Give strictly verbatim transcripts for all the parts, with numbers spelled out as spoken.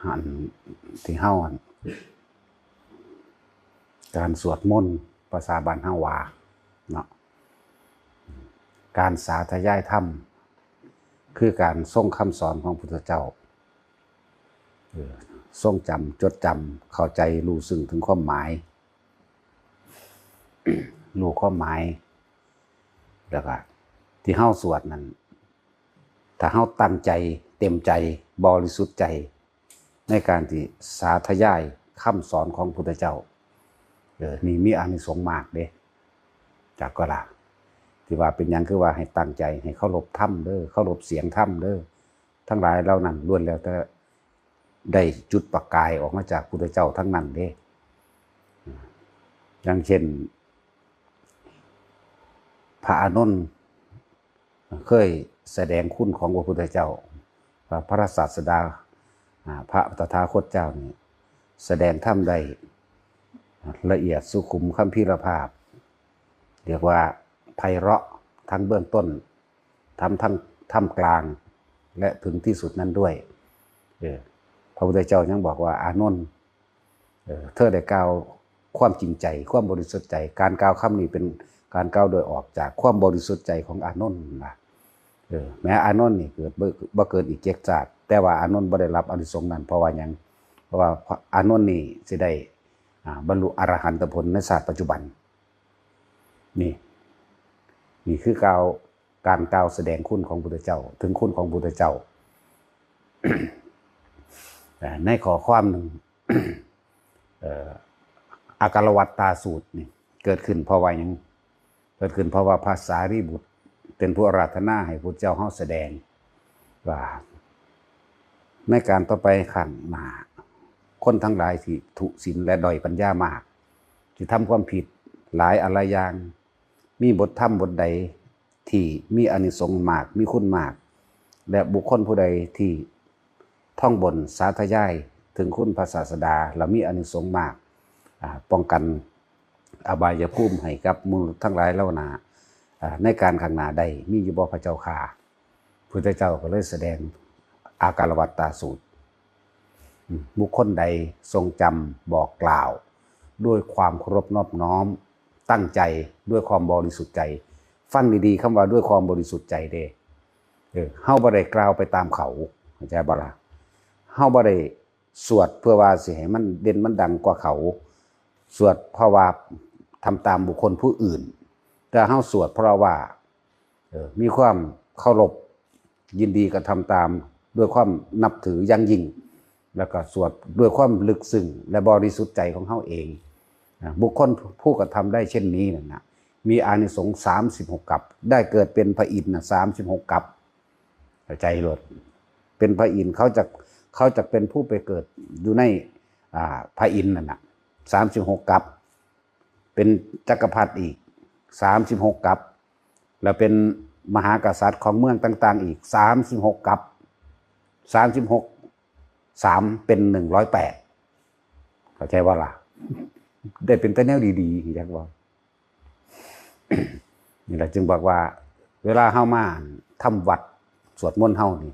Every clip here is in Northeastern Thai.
อันที่เฮาอันการสวดมนต์ภาษาบ้านเฮาว่าเนาะ การสาธยายธรรม คือการทรงคำสอนของพุทธเจ้า เออ ทรงจำ จดจำ เข้าใจ รู้ซึ้งถึงความหมาย รู้ความหมาย แล้วก็ที่เฮาสวดนั้น ถ้าเฮาตั้งใจ เต็มใจ บริสุทธิ์ใจ ในการที่สาธยายคำสอนของพุทธเจ้า เออ นี่มีอานิสงส์มากเด้ จากก็ล่ะ ที่ว่าเป็นหยังคือว่าให้ตั้งใจ ให้เคารพธรรมเด้อ เคารพเสียงธรรมเด้อ ทั้งหลายเหล่านั้นล้วนแล้วแต่ได้จุดประกายออกมาจากพุทธเจ้าทั้งนั้นเด้ อย่างเช่น พระอานนท์เคยแสดงคุณของพระพุทธเจ้า พระ พระศาสดา อ่า พระตถาคตเจ้านี่แสดงธรรมได้ละเอียดสุขุมคัมภีรภาพ เรียกว่าไพเราะทั้งเบื้องต้น ทั้ง ทั้งท่ามกลาง และถึงที่สุดนั้นด้วย เออ พระพุทธเจ้ายังบอกว่า อานนท์ เออ เธอได้กล่าวความจริงใจ ความบริสุทธิ์ใจ การกล่าวคำนี้เป็นการกล่าวโดยออกจากความบริสุทธิ์ใจของอานนท์นะ เออ แม้อานนท์นี่เกิดบ่ บ่เกินอีกเจ็ดชาติ แต่ว่าอานนท์บ่ได้รับอานิสงส์นั้น เพราะว่าหยัง เพราะว่าอานนท์นี่สิได้ อ่า บรรลุอรหันตผลในชาติปัจจุบัน นี่ นี่คือกล่าว การกล่าวแสดงคุณของพุทธเจ้า ถึงคุณของพุทธเจ้า อ่า ในข้อความหนึ่ง เอ่อ อาการวัตตาสูตรนี่เกิดขึ้นเพราะว่าหยัง เกิดขึ้นเพราะว่าพระสารีบุตรเป็นผู้อาราธนาให้พุทธเจ้าเฮาแสดง ว่าในการต่อไปข้างหน้า คนทั้งหลายที่ทุศีลและด้อยปัญญามาก ที่ทำความผิดหลายอะไรอย่าง มีบทธรรมบทใดที่มีอานิสงส์มาก มีคุณมาก และบุคคลผู้ใดที่ท่องบนสาธยายถึงคุณพระศาสดา และมีอานิสงส์มาก อ่า ป้องกันอบายภูมิให้กับมนุษย์ทั้งหลายเหล่านั้น อ่า ในการข้างหน้าได้มีอยู่บ่พระเจ้าข้า พุทธเจ้าก็เลยแสดงอาการวัตตาสูตร อืม บุคคลใดทรงจำบอกกล่าว ด้วยความเคารพนอบน้อม ตั้งใจด้วยความบริสุทธิ์ใจ ฟังดีๆ คำว่าด้วยความบริสุทธิ์ใจเด้ เออ เฮาบ่ได้กล่าวไปตามเขา เข้าใจบ่ล่ะ เฮาบ่ได้สวดเพื่อว่าสิให้มันเด่นมันดังกว่าเขา สวดเพราะว่าทำตามบุคคลผู้อื่น แต่เฮาสวดเพราะว่า เออ มีความเคารพ ยินดีกระทำตามด้วยความนับถืออย่างยิ่ง แล้วก็สวดด้วยความลึกซึ้งและบริสุทธิ์ใจของเฮาเอง นะ บุคคลผู้กระทำได้เช่นนี้นั่นนะ มีอานิสงส์สามสิบหกกัป ได้เกิดเป็นพระอินทร์นะ สามสิบหกกัป เข้าใจโลด เป็นพระอินทร์ เขาจะ เขาจะเป็นผู้ไปเกิดอยู่ใน อ่า พระอินทร์นั่นนะ สามสิบหกกัป เป็นจักรพรรดิอีก สามสิบหกกัป แล้วเป็นมหากษัตริย์ของเมืองต่างๆ อีก สามสิบหกกัป สามสิบหก สาม เป็น หนึ่งร้อยแปด เข้าใจบ่ล่ะ ได้เป็นแต่แนวดีๆ อยากว่า นี่แหละจึงบอกว่า เวลาเฮามาทำวัตรสวดมนต์เฮานี่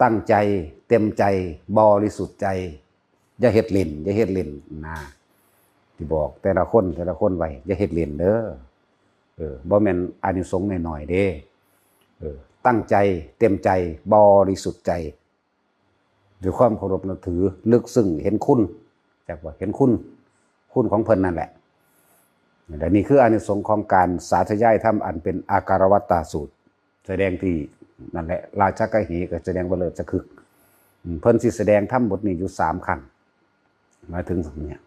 ตั้งใจ เต็มใจ บริสุทธิ์ใจ อย่าเฮ็ดเล่น อย่าเฮ็ดเล่นนะ ที่บอกแต่ละคน แต่ละคนไว้ อย่าเฮ็ดเล่นเด้อ เออ บ่แม่นอานิสงส์น้อยๆ เด้ เออ ตั้งใจ เต็มใจ บริสุทธิ์ใจ ด้วยความเคารพนับถือ ลึกซึ้ง เห็นคุณ จักว่าเห็นคุณ คุณของเพิ่นนั่นแหละ และนี่คืออานิสงส์ของการสาธยายธรรมอันเป็นอาการวัตตาสูตร แสดงที่นั่นแหละ ราชกะเหก็แสดงว่าเลิศจะคึก อืม เพิ่นสิแสดงธรรมบทนี้อยู่สามครั้ง มาถึงเนี่ย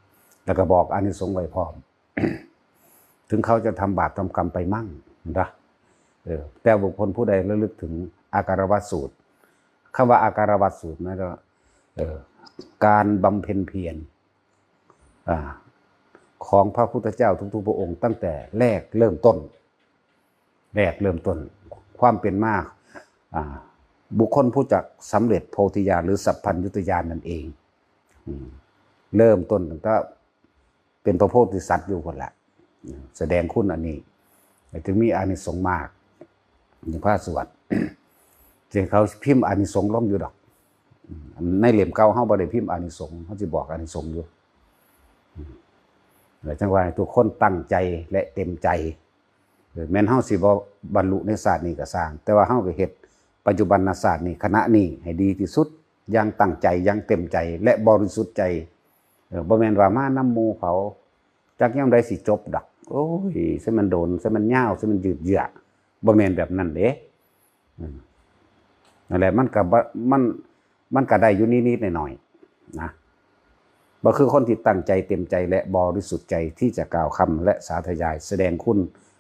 แล้วก็บอกอานิสงส์ไว้พร้อม ถึงเขาจะทำบาปทำกรรมไปมั่งนะ เออ แต่บุคคลผู้ใดระลึกถึงอาการวัตสูตร คำว่าอาการวัตสูตรนะก็ เออ การบำเพ็ญเพียร อ่า ของพระพุทธเจ้าทุกๆ พระองค์ตั้งแต่แรกเริ่มต้น แรกเริ่มต้น ความเป็นมา อ่า บุคคลผู้จะสำเร็จโพธิญาณหรือสัพพัญญุตญาณนั่นเอง อืม เริ่มต้นตั้งแต่เป็นพระโพธิสัตว์อยู่พุ่นละ แสดงคุณอันนี้ จึงมีอานิสงส์มาก ในพระสวด จึงเขาพิมพ์อานิสงส์ลงอยู่ดอก ในเล่มเก่าเฮาบ่ได้พิมพ์อานิสงส์ เฮาสิบอกอานิสงส์อยู่ แล้วจั่งว่าให้ทุกคนตั้งใจและเต็มใจ เออ แม้นเฮาสิบ่บรรลุในชาตินี้ก็ซ่าง แต่ว่าเฮาก็เฮ็ดปัจจุบันชาตินี้ ขณะนี้ให้ดีที่สุด อย่างตั้งใจ อย่างเต็มใจ และบริสุทธิ์ใจ เออ บ่แม่นว่ามานำหมู่เขา จักยามใดสิจบดอก โอ้ย ซะมันโดน ซะมันยาว ซะมันยืดเยื้อ บ่แม่นแบบนั้นเด้ อืม นั่นแหละ มันก็บ่ มัน มันก็ได้อยู่นิดๆหน่อยๆนะ บ่คือคนที่ตั้งใจเต็มใจและบริสุทธิ์ใจที่จะกล่าวคำและสาธยายแสดงคุณ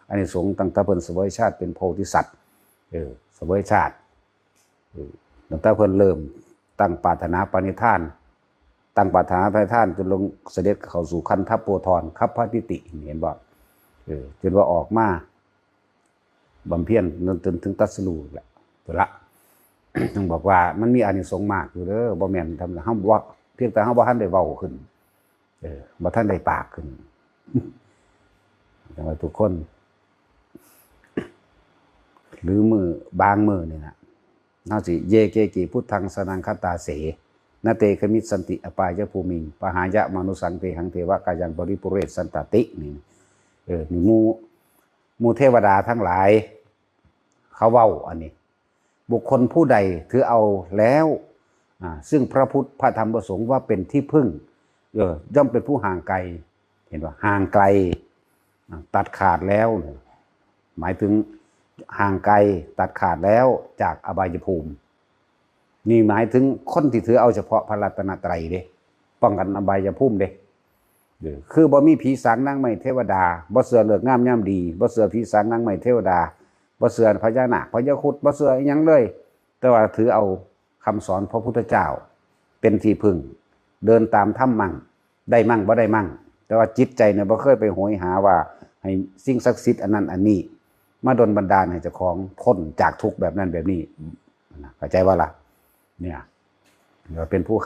อานิสงส์ตั้งแต่เพิ่นเสวยชาติเป็นโพธิสัตว์ เออ เสวยชาติ เออ ตั้งแต่เพิ่นเริ่มตั้งปรารถนาปณิธาน ตั้งปรารถนาปณิธานจนลงเสด็จเข้าสู่คันธโปธร คัพพะทิติ เห็นบ่ เออ จนว่าออกมา บำเพ็ญจนถึงตรัสรู้แหละ ตัวละ ต้องบอกว่ามันมีอานิสงส์มากอยู่เด้อ บ่แม่นธรรมดา เฮาบ่ เพียงแต่เฮาบ่ทันได้เว้าขึ้น เออ บ่ทันได้ปากขึ้น จั่งว่าทุกคน หรือมื้อบางมื้อนี่นะ เฮาสิ เย เก กิ พุทธัง สรณัง คัจฉาเส นะ เต ขมิสสันติ อปายะภูมิง ปะหายะ มานุสสัง เตหัง เทวะ กายัง ปริปุเรสสันตะติ นี่ เออ นี่หมู่ หมู่เทวดาทั้งหลาย เขาเว้าอันนี้ บุคคลผู้ใดถือเอาแล้ว อ่า ซึ่งพระพุทธ พระธรรม พระสงฆ์ว่าเป็นที่พึ่ง เออ ย่อมเป็นผู้ห่างไกล เห็นบ่ ห่างไกล อ่า ตัดขาดแล้ว หมายถึงห่างไกล ตัดขาดแล้วจากอบายภูมิ นี่หมายถึงคนที่ถือเอาเฉพาะพระรัตนตรัยเด้ ป้องกันอบายภูมิเด้ เออ คือบ่มีผีสางนางไม้เทวดา บ่เชื่อฤกษ์งามยามดี บ่เชื่อผีสางนางไม้เทวดา บ่เชื่อพญานาค พญาครุฑ บ่เชื่ออิหยังเลย แต่ว่าถือเอาคำสอนพระพุทธเจ้าเป็นที่พึ่ง เดินตามธรรมมั่ง ได้มั่งบ่ได้มั่ง แต่ว่าจิตใจเนี่ยบ่เคยไปโหยหาว่าให้สิ่งศักดิ์สิทธิ์อันนั้นอันนี้ มาดลบันดาลให้เจ้าของพ้นจากทุกข์แบบนั้นแบบนี้ นะ เข้าใจบ่ล่ะ เนี่ย เราเป็นผู้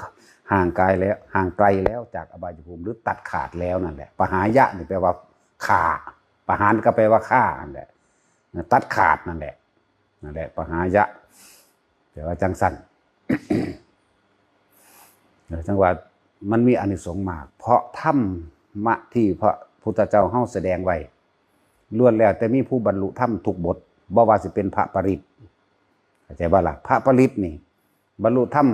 ห่างไกลแล้ว ห่างไกลแล้วจากอบายภูมิ หรือตัดขาดแล้วนั่นแหละ ปะหายะนี่แปลว่าฆ่า ปะหารก็แปลว่าฆ่านั่นแหละ ตัดขาดนั่นแหละ นั่นแหละ ปะหายะ แปลว่าจั่งซั่น เออ จั่งว่ามันมีอานิสงส์มาก เพราะธรรมะที่พระพุทธเจ้าเฮาแสดงไว้ ล้วนแล้วแต่มีผู้บรรลุธรรมทุกบท บ่ว่าสิเป็นพระปริตร เข้าใจบ่ล่ะ พระปริตรนี่ บรรลุธรรม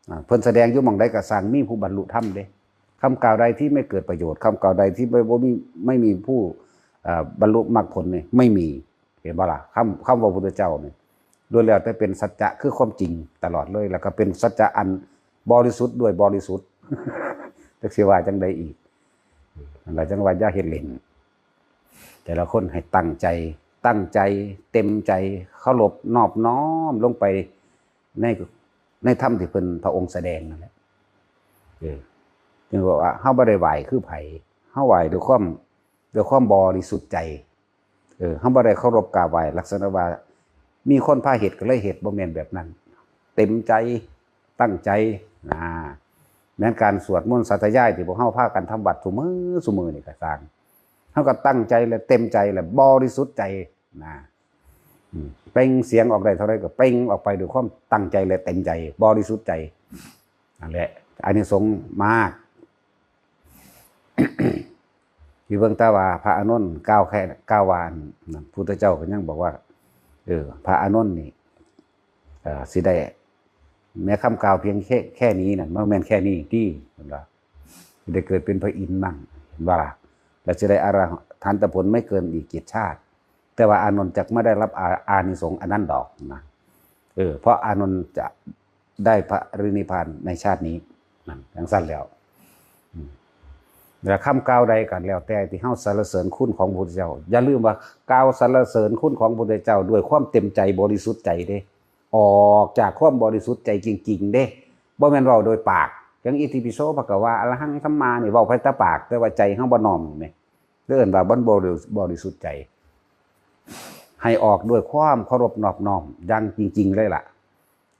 อ่า เพิ่นแสดงอยู่หม่องใดก็ซ่าง มีผู้บรรลุธรรมเด้ คำกล่าวใดที่ไม่เกิดประโยชน์ คำกล่าวใดที่ไม่ บ่มี ไม่มีผู้ เอ่อ บรรลุมรรคผลนี่ ไม่มี เห็นบ่ล่ะ คำ คำว่าพุทธเจ้านี่ ล้วนแล้วแต่เป็นสัจจะ คือความจริงตลอดเลย แล้วก็เป็นสัจจะอันบริสุทธิ์ด้วยบริสุทธิ์ จักสิว่าจั่งใดอีก นั่นล่ะ จั่งว่าอย่าเฮ็ดเล่น แต่ละคนให้ตั้งใจ ตั้งใจ เต็มใจ เคารพนอบน้อมลงไปใน ในธรรมที่เพิ่น พระองค์แสดงนั่นแหละ เออ จึงบอกว่าเฮาบ่ได้ไหว้คือไผ เฮาไหว้ด้วยความ ด้วยความบริสุทธิ์ใจ เออ เฮาบ่ได้เคารพกราบไหว้ลักษณะว่ามีคนพาเฮ็ดก็เลยเฮ็ด บ่แม่นแบบนั้น เต็มใจ ตั้งใจ นะ แม้นการสวดมนต์สาธยายที่พวกเฮาพากันทำวัดซุมื้อซุมื้อนี่ก็ซ่าง เฮาก็ตั้งใจและเต็มใจและบริสุทธิ์ใจ นะ อืม เปล่งเสียงออกได้เท่าใดก็เปล่งออกไปด้วยความตั้งใจและเต็มใจ บริสุทธิ์ใจ นั่นแหละ อานิสงส์มาก ที่เบิ่งแต่ว่าพระอานนท์กล่าวแค่ กล่าวว่าอันนั้น พุทธเจ้าก็ยังบอกว่า เออ พระอานนท์นี่ เอ่อ สิได้ แม้คำกล่าวเพียงแค่ แค่นี้นั่น บ่แม่นแค่นี้ติ เพิ่นว่า สิได้เกิดเป็นพระอินทร์มั่ง เห็นบ่ล่ะ แล้วสิได้อรหันตผลไม่เกินอีกเจ็ดชาติ แต่ว่าอานนท์จักไม่ได้รับอา อานิสงส์อันนั้นดอกนะ เออ เพราะอานนท์จะได้ปรินิพพานในชาตินี้ นั่น จั่งซั่นแล้ว อืม แล้วคำกล่าวใดก็แล้วแต่ที่เฮาสรรเสริญคุณของพระพุทธเจ้า อย่าลืมว่ากล่าวสรรเสริญคุณของพระพุทธเจ้าด้วยความเต็มใจบริสุทธิ์ใจเด้ ออกจากความบริสุทธิ์ใจจริงๆเด้ บ่แม่นเว้าโดยปาก จั่งอิติปิโสภะคะวา อะระหังสัมมานี่เว้าภายใต้ปาก แต่ว่าใจเฮาบ่น้อมนี่ เรียกว่าบ่บริ บริสุทธิ์ใจ ให้ออกด้วยความเคารพนอบน้อมอย่างจริงๆเลยล่ะ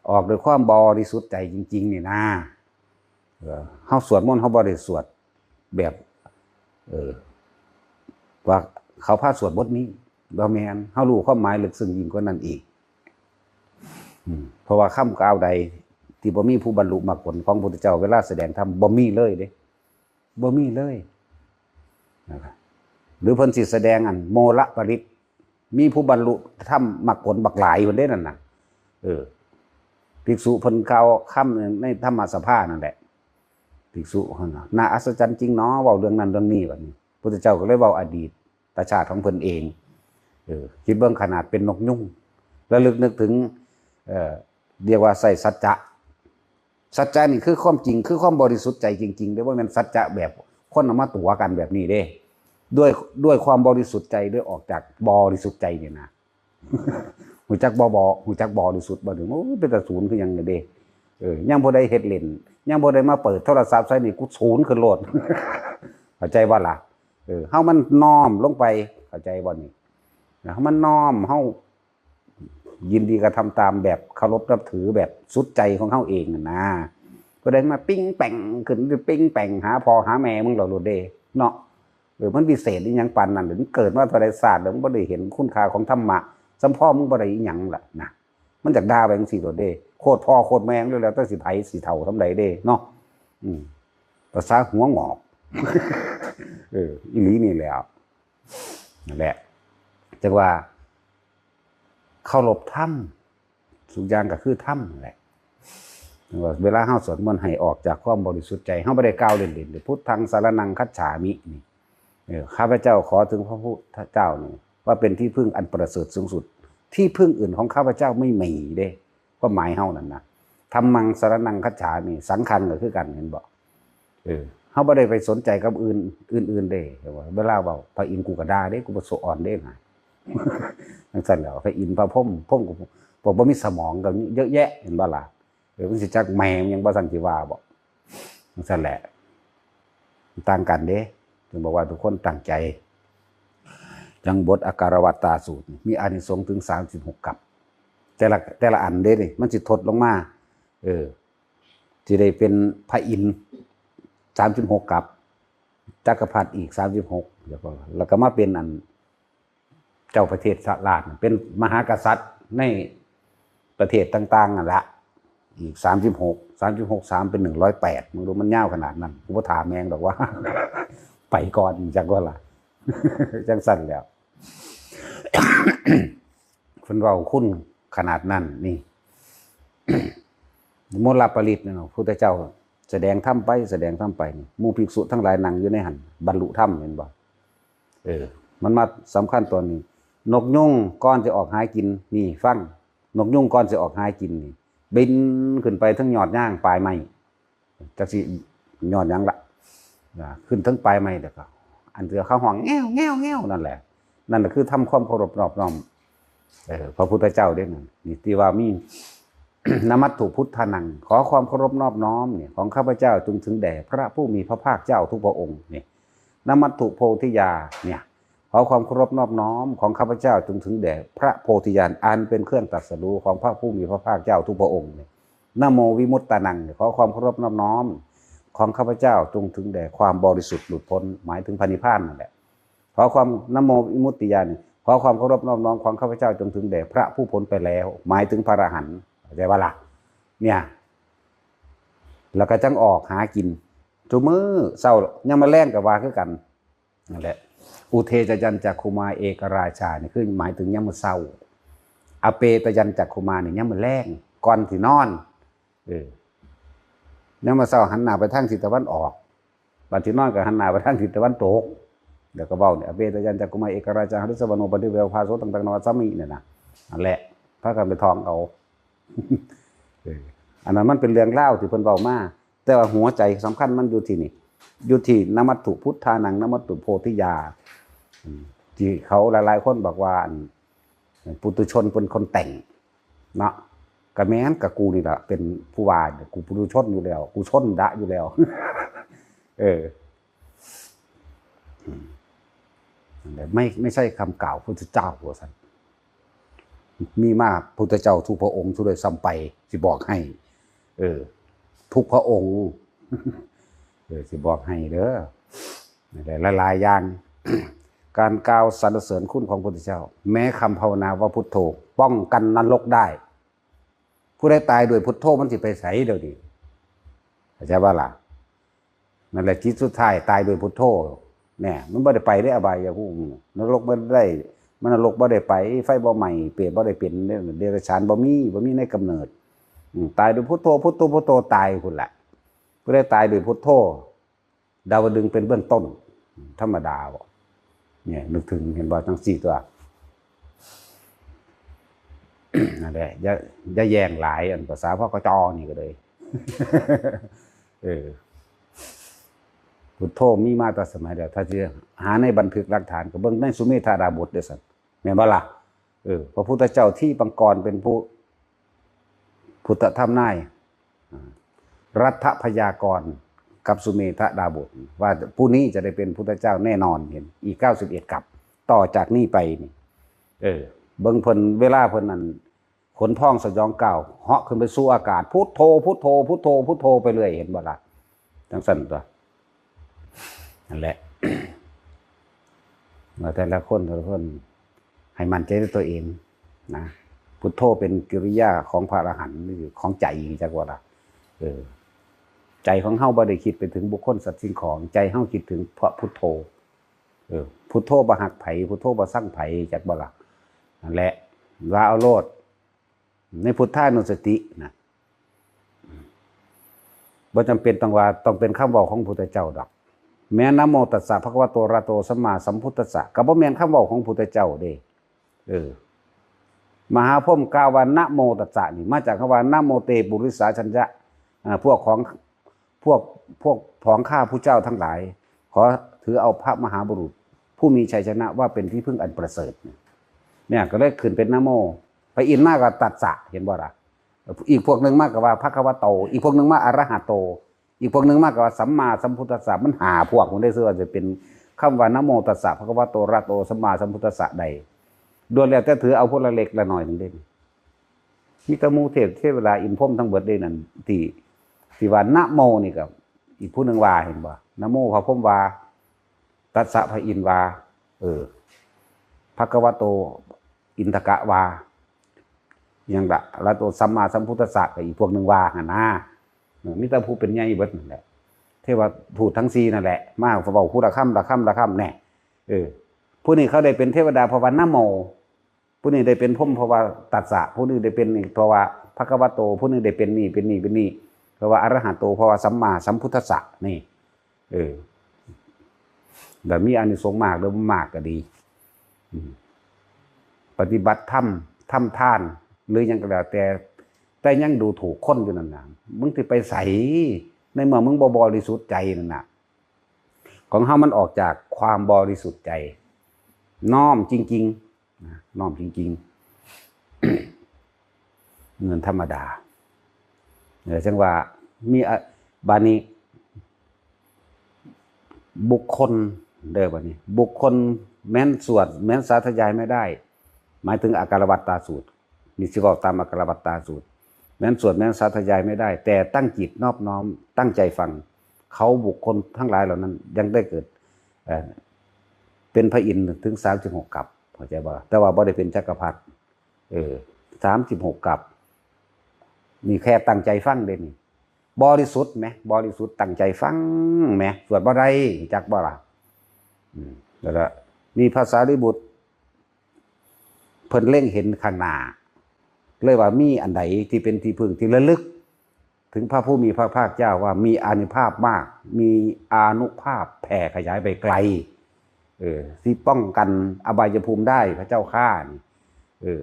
ออกด้วยความบริสุทธิ์ใจจริงๆนี่นะ เออ เฮาสวดมนต์เฮาบ่ได้สวดแบบ เออ ว่าเขาพาสวดบทนี้ บ่แม่น เฮารู้ความหมายลึกซึ้งยิ่งกว่านั้นอีก อืม เพราะว่าคำกล่าวใด ที่บ่มีผู้บรรลุมรรคผลของพระพุทธเจ้า เวลาแสดงธรรมบ่มีเลยเด้ บ่มีเลยนะครับ หรือเพิ่นสิแสดงอันโมลปริตร มีผู้บรรลุธรรมมรรคผลบักหลายพุ้นเด้นั่นน่ะ เออ ภิกษุเพิ่นกล่าวคำในธรรมสภานั่นแหละ ภิกษุเพิ่นน่ะ น่าอัศจรรย์จริงเนาะ เว้าเรื่องนั้นเรื่องนี้บัดนี้ พุทธเจ้าก็เลยเว้าอดีตชาติของเพิ่นเอง เออ คิดเบิ่งขนาดเป็นนกยูง ระลึกนึกถึง เอ่อ เรียกว่าใส่สัจจะ สัจจะนี่คือความจริง คือความบริสุทธิ์ใจจริงๆเด้ บ่แม่นสัจจะแบบคนเอามาตั๋วกันแบบนี้เด้ ด้วย ด้วยความบริสุทธิ์ใจ ด้วยออกจากบริสุทธิ์ใจนี่นะ ฮู้จักบ่ บ่ ฮู้จักบริสุทธิ์บ่ นี่ โอ้ย เป็นตาสูนคือหยังเด้ เออ ยังบ่ได้เฮ็ดเล่น ยังบ่ได้มาเปิดโทรศัพท์ใส่นี่ กูสูนขึ้นโลด เข้าใจบ่ล่ะ เออ เฮามันน้อมลงไป เข้าใจบ่นี่ นะ เฮามันน้อม เฮายินดีกระทำตามแบบเคารพนับถือแบบสุดใจของเฮาเองนั่นนะ ผู้ใดมาปิ้งแป่งขึ้น ปิ้งแป่งหาพ่อหาแม่มึงเหล่าโลดเด้ เนาะ เออ มันวิเศษอีหยังปานนั้น หรือมึงเกิดมาเท่าใดชาติแล้วมึงบ่ได้เห็นคุณค่าของธรรมะ ส่ำพ่อมึงบ่ได้อีหยังล่ะนะ มันอยากด่าไปจังซี่โลดเด้ โคตรพ่อโคตรแม่มึงเลย แล้วแต่สิไผสิเฒ่าส่ำใดเด้ เนาะ อืม ภาษาหัวงอก เออ อีหลีนี่แหละ นั่นแหละ จังว่า เคารพธรรม ทุกอย่างก็คือธรรมนั่นแหละ จังว่าเวลาเฮาสวดมนต์ให้ออกจากความบริสุทธิ์ใจ เฮาบ่ได้กล่าวเล่นๆเด้ พุทธังสรณังคัจฉามิ นี่ เออ ข้าพเจ้าขอถึงพระพุทธเจ้านี่ ว่าเป็นที่พึ่งอันประเสริฐสูงสุด ที่พึ่งอื่นของข้าพเจ้าไม่มีเด้ ความหมายเฮานั่นนะ ธัมมังสรณังคัจฉามิ สังฆังก็คือกัน เห็นบ่ เออ เฮาบ่ได้ไปสนใจกับอื่น อื่นๆเด้ เห็นบ่ เวลาเว้าพระอินทร์กูก็ด่าเด้ กูบ่สะออนเด้นะ จังซั่นแหล้ว พระอินทร์พระพรหม พรหมก็ พวกบ่มีสมองก็เยอะแยะ เห็นบ่ล่ะ เออ มันสิจักแม่มันยังบ่ทันสิว่าบ่ จังซั่นแหละ ต่างกันเด้ จึงบอกว่าทุกคนตั้งใจ จังบทอาการวัตตาสูตรนี่ มีอานิสงส์ถึงสามสิบหกกัป แต่ละ แต่ละอันเด้นี่ มันสิทดลงมา เออ สิได้เป็นพระอินทร์สามสิบหกกัป จักรพรรดิอีกสามสิบหก แล้วก็ แล้วก็มาเป็นอัน เจ้าประเทศราช เป็นมหากษัตริย์ในประเทศต่างๆนั่นละ อีกสามสิบหก สามสิบหก สามเป็นหนึ่งร้อยแปด มึงดูมันยาวขนาดนั้น กูบ่ถามแม่งดอกว่า ไปก่อนจักว่าล่ะ จังซั่นแหล้ว เพิ่นเว้าคุณขนาดนั้นนี่ โมลปริตรนี่เนาะ พุทธเจ้าแสดงธรรมไป แสดงธรรมไปนี่ หมู่ภิกษุทั้งหลายนั่งอยู่ในหั่น บรรลุธรรม เห็นบ่ เออ มันมาสำคัญตอนนี้ นกยูงก่อนสิออกหากิน นี่ฟัง นกยูงก่อนสิออกหากินนี่ บินขึ้นไปเทิงยอดยางปลายไม้ จักสิยอดหยังละ นะ ขึ้นเทิงปลายไม้แล้วก็ อันที่เขาฮ้องแง้วแง้วแง้วนั่นแหละ นั่นน่ะคือทำความเคารพนอบน้อม เออ พระพุทธเจ้าเด้นั่น นี่ที่ว่ามี นมัตถุพุทธานัง ขอความเคารพนอบน้อมเนี่ย ของข้าพเจ้าจงถึงแด่พระผู้มีพระภาคเจ้าทุกพระองค์เนี่ย นมัตถุโพธิญาณเนี่ย ขอความเคารพนอบน้อมของข้าพเจ้าจงถึงแด่พระโพธิญาณอันเป็นเครื่องตรัสรู้ของพระผู้มีพระภาคเจ้าทุกพระองค์เนี่ย นะโมวิมุตตานังเนี่ย ขอความเคารพนอบน้อมของข้าพเจ้าจงถึงแด่ความบริสุทธิ์หลุดพ้น หมายถึงพระนิพพานนั่นแหละ ขอความ นะโมวิมุตติญาณเนี่ย ขอความเคารพนอบน้อมของข้าพเจ้าจงถึงแด่พระผู้พ้นไปแล้ว หมายถึงพระอรหันต์ เข้าใจบ่ล่ะ เนี่ย แล้วก็จังออกหากิน ทุกมื้อเช้า ยังมาแลงก็ว่าคือกัน นั่นแหละ อุเทจยันจักขุมาเอกราชานี่คือหมายถึงยามมื้อเช้า อเปตยันจักขุมานี่ยามมื้อแลง ก่อนสินอน เออ ยามมื้อเช้าหันหน้าไปทางทิศตะวันออก บัดสินอนก็หันหน้าไปทางทิศตะวันตก แล้วก็เว้าเนี่ย อเปตยันจักขุมาเอกราชา หฤสวโนปนิเวภาโสตังตังนมัสสามิ เนี่ยนะ นั่นแหละ พากันไปท่องเอา เออ อันนั้นมันเป็นเรื่องราวที่เพิ่นเว้ามา แต่ว่าหัวใจสำคัญมันอยู่ที่นี่ อยู่ที่นมัตถุพุทธานัง นมัตถุโพธิญาณ อืม ที่เขาหลายๆคนบอกว่า อัน ปุถุชนเป็นคนแต่ง เนาะ ก็แม่น ก็กูนี่ล่ะเป็นผู้ว่าเนี่ย กูปุถุชนอยู่แล้ว กูชนดะอยู่แล้ว เออ อืม ไม่ ไม่ใช่คำกล่าวพุทธเจ้า ว่าซั่น มีมาพุทธเจ้าทุกพระองค์ทุกด้วยซ้ำไป สิบอกให้ เออ ทุกพระองค์ เออ สิบอกให้เด้อ หลายๆอย่าง การกล่าวสรรเสริญคุณของพระพุทธเจ้า แม้คำภาวนาว่าพุทโธ ป้องกันนรกได้ ผู้ใดตายด้วยพุทโธมันสิไปไสเดี๋ยวนี้ เข้าใจบ่ล่ะ? นั่นแหละ จิตสุดท้ายตายด้วยพุทโธ เนี่ย มันบ่ได้ไปได้อบายภูมิ นรกบ่ได้ มันนรกบ่ได้ไป ไฟบ่ไหม้ เปรตบ่ได้เป็น เดรัจฉานบ่มี บ่มีในกำเนิด อืม ตายด้วยพุทโธ พุทโธ พุทโธ ตายพุ้นแหละ ผู้ใดตายด้วยพุทโธ ดาวดึงส์เป็นเบื้องต้น ธรรมดาบ่ เนี่ย นึกถึง เห็นบ่ ทั้งสี่ตัว นั่นแหละ อย่า อย่าแย่งหลาย อันภาษาพกจ นี่ก็เลย เออ พุทโธมีมาแต่สมัยเดียว ถ้าสิหาในบันทึกหลักฐานก็เบิ่งในสุเมธาดาบทเด้อซั่น แม่นบ่ล่ะ? เออ พระพุทธเจ้าทิพงกรเป็นผู้ พุทธทำนาย อ่า รัฐพยากรณ์กับสุเมธดาบท ว่าผู้นี้จะได้เป็นพุทธเจ้าแน่นอน เห็น อีกเก้าสิบเอ็ดกัป ต่อจากนี้ไปนี่ เออ เบิ่งเพิ่น เวลาเพิ่นนั่น ขนพองสยองกล้าว เหาะขึ้นไปสู่อากาศ พุทโธ พุทโธ พุทโธ พุทโธ ไปเรื่อย เห็นบ่ล่ะ? จังซั่นตัว นั่นแหละ ว่าแต่ละคน แต่ละคน ให้มั่นใจในตัวเองนะ พุทโธเป็นกิริยาของพระอรหันต์ หรือของใจ จักว่าล่ะ เออ ใจของเฮาบ่ได้คิดไปถึงบุคคลสัตว์สิ่งของ ใจเฮาคิดถึงพระพุทโธ เออ พุทโธบ่ฮักไผ พุทโธบ่ซังไผ จักบ่ล่ะ? นั่นแหละ ว่าเอาโลด ในพุทธานุสตินะ บ่จำเป็นต้องว่าต้องเป็นคำเว้าของพุทธเจ้าดอก แม้นะโมตัสสะภะคะวะโตอะระหะโตสัมมาสัมพุทธัสสะ ก็บ่แม่นคำเว้าของพุทธเจ้าเด้ เออ มหาพรหมกล่าวว่านะโมตัสสะนี่ มาจากคำว่านะโมเตปุริสาชัญญะ อ่า พวกของ พวก พวกของข้าพุทธเจ้าทั้งหลาย ขอถือเอาพระมหาบุรุษ ผู้มีชัยชนะว่าเป็นที่พึ่งอันประเสริฐ เนี่ย ก็เลยขึ้นเป็นนะโม พระอินทร์มาก็ตัสสะ เห็นบ่ล่ะ? อีกพวกหนึ่งมาก็ว่าภะคะวะโต อีกพวกหนึ่งมาอะระหะโต อีกพวกหนึ่งมาก็ว่าสัมมาสัมพุทธัสสะ มันห้าพวก มันได้ชื่อว่าจะเป็นคำว่านะโมตัสสะภะคะวะโตอะระหะโตสัมมาสัมพุทธัสสะใด ล้วนแล้วแต่ถือเอาพวกละเล็กละน้อยหนึ่งเด้ มีแต่หมู่เทพเทวดาอินทร์พรหมทั้งเบิดเด้นั่น ที่ ที่ว่านะโมนี่ก็อีกผู้หนึ่งว่า เห็นบ่? นะโมพระพรหมว่า ตัสสะพระอินทร์ว่า เออ ภะคะวะโตอินทกะว่า หยังละ อะระหะโตสัมมาสัมพุทธัสสะก็อีกพวกหนึ่งว่าหั่นนะ เออ มีแต่ผู้เป็นใหญ่เบิดนั่นแหละ เทวทูตทั้งสี่นั่นแหละ มาเว้าผู้ละคำละคำละคำแน่ เออ ผู้นี้เขาได้เป็นเทวดาเพราะว่านะโม ผู้นี้ได้เป็นพรหมเพราะว่าตัสสะ ผู้นี้ได้เป็นนี่เพราะว่าภะคะวะโต ผู้นี้ได้เป็นนี่ เป็นนี่ เป็นนี่ เพราะว่าอะระหะโต เพราะว่าสัมมาสัมพุทธัสสะ นี่ เออ แต่มีอานิสงส์มากหรือบ่มากก็ดี อืม ปฏิบัติธรรม ทำทาน หรือหยังก็แล้วแต่ แต่ยังดูถูกคนอยู่นั่นน่ะ มึงสิไปไส ในเมื่อมึงบ่บริสุทธิ์ใจนั่นน่ะ ของเฮามันออกจากความบริสุทธิ์ใจ น้อมจริงๆ นะ น้อมจริงๆ เงินธรรมดา เออ จังว่ามีอะ บาดนี้ บุคคล เด้อบาดนี้ บุคคลแม้นสวด แม้นสาธยายไม่ได้ หมายถึงอาการวัตตาสูตร นี่สิเว้าตามอาการวัตตาสูตร แม้นสวด แม้นสาธยายไม่ได้ แต่ตั้งจิตนอบน้อม ตั้งใจฟัง เขาบุคคลทั้งหลายเหล่านั้นยังได้เกิด เอ่อ เป็นพระอินทร์ถึงสามสิบหกกัป เข้าใจบ่? แต่ว่าบ่ได้เป็นจักรพรรดิ เออ สามสิบหกกัป นี่แค่ตั้งใจฟังเด้นี่ บริสุทธิ์แหม บริสุทธิ์ตั้งใจฟังแหม สวดบ่ได้ จักบ่ล่ะ? อืม แล้วก็มีพระสารีบุตร เพิ่นเล็งเห็นข้างหน้า เลยว่ามีอันใดที่เป็นที่พึ่งที่ระลึก ถึงพระผู้มีพระภาคเจ้าว่ามีอานุภาพมาก มีอานุภาพแผ่ขยายไปไกล เออ ที่ป้องกันอบายภูมิได้ พระเจ้าข้านี่ เออ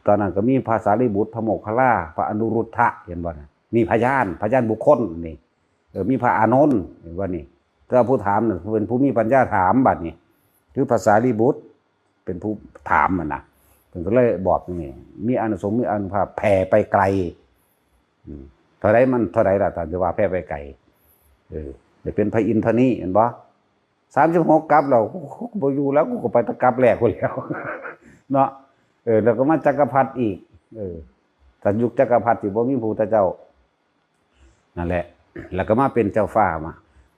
ตอนนั้นก็มีพระสารีบุตร พระโมคคัลลา พระอนุรุทธะ เห็นบ่นะ? นี่พยาน พยานบุคคลนี่ เออ มีพระอานนท์ เห็นบ่นี่? แต่ว่าผู้ถามน่ะเป็นผู้มีปัญญาถามบัดนี้ คือพระสารีบุตร เป็นผู้ถามมันนะ เพิ่นก็เลยบอกนี่ มีอานิสงส์ มีอานุภาพแผ่ไปไกล อืม เท่าใดมันเท่าใดล่ะ ถ้าจะว่าแผ่ไปไกล เออ ได้เป็นพระอินทร์เท่านี้ เห็นบ่? สามสิบหกกัปแล้ว กู กูบ่อยู่แล้ว กูก็ไปแต่กัปแรกพู้นแหล้ว เนาะ เออ แล้วก็มาจักรพรรดิอีก เออ ถ้ายุคจักรพรรดิสิบ่มีพระพุทธเจ้า นั่นแหละ แล้วก็มาเป็นเจ้าฟ้ามา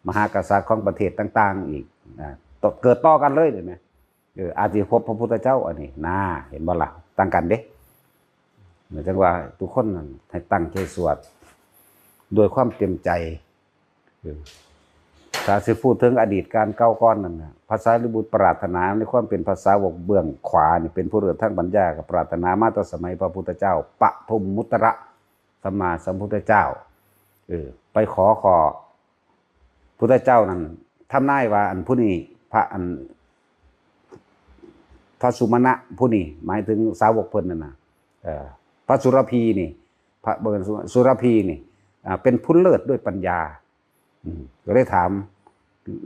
มหากษัตริย์ของประเทศต่างๆ อีก นะ ต่อ เกิดต่อกันเลย เห็นไหม? เออ อาจสิพบพระพุทธเจ้า อันนี้ น่า เห็นบ่ล่ะ? ต่างกันเด้ หมายถึงว่าทุกคนนั่นให้ตั้งใจสวดด้วยความเต็มใจ เออ ถ้าสิพูดถึงอดีตการเก่าก่อนนั่นนะ พระสารีบุตรปรารถนาในความเป็นพระสาวกเบื้องขวานี่ เป็นผู้เลิศทางปัญญา ก็ปรารถนามาแต่สมัยพระพุทธเจ้า ปทุมมุตตระสัมมาสัมพุทธเจ้า เออ ไปขอขอพุทธเจ้านั่น ทำนายว่าอันผู้นี้ พระอัน พระสุมาณะผู้นี้ หมายถึงสาวกเพิ่นนั่นนะ เออ พระสุรพีนี่ พระ บ่แม่นสุ สุรพีนี่ อ่า เป็นผู้เลิศด้วยปัญญา อืม ก็เลยถาม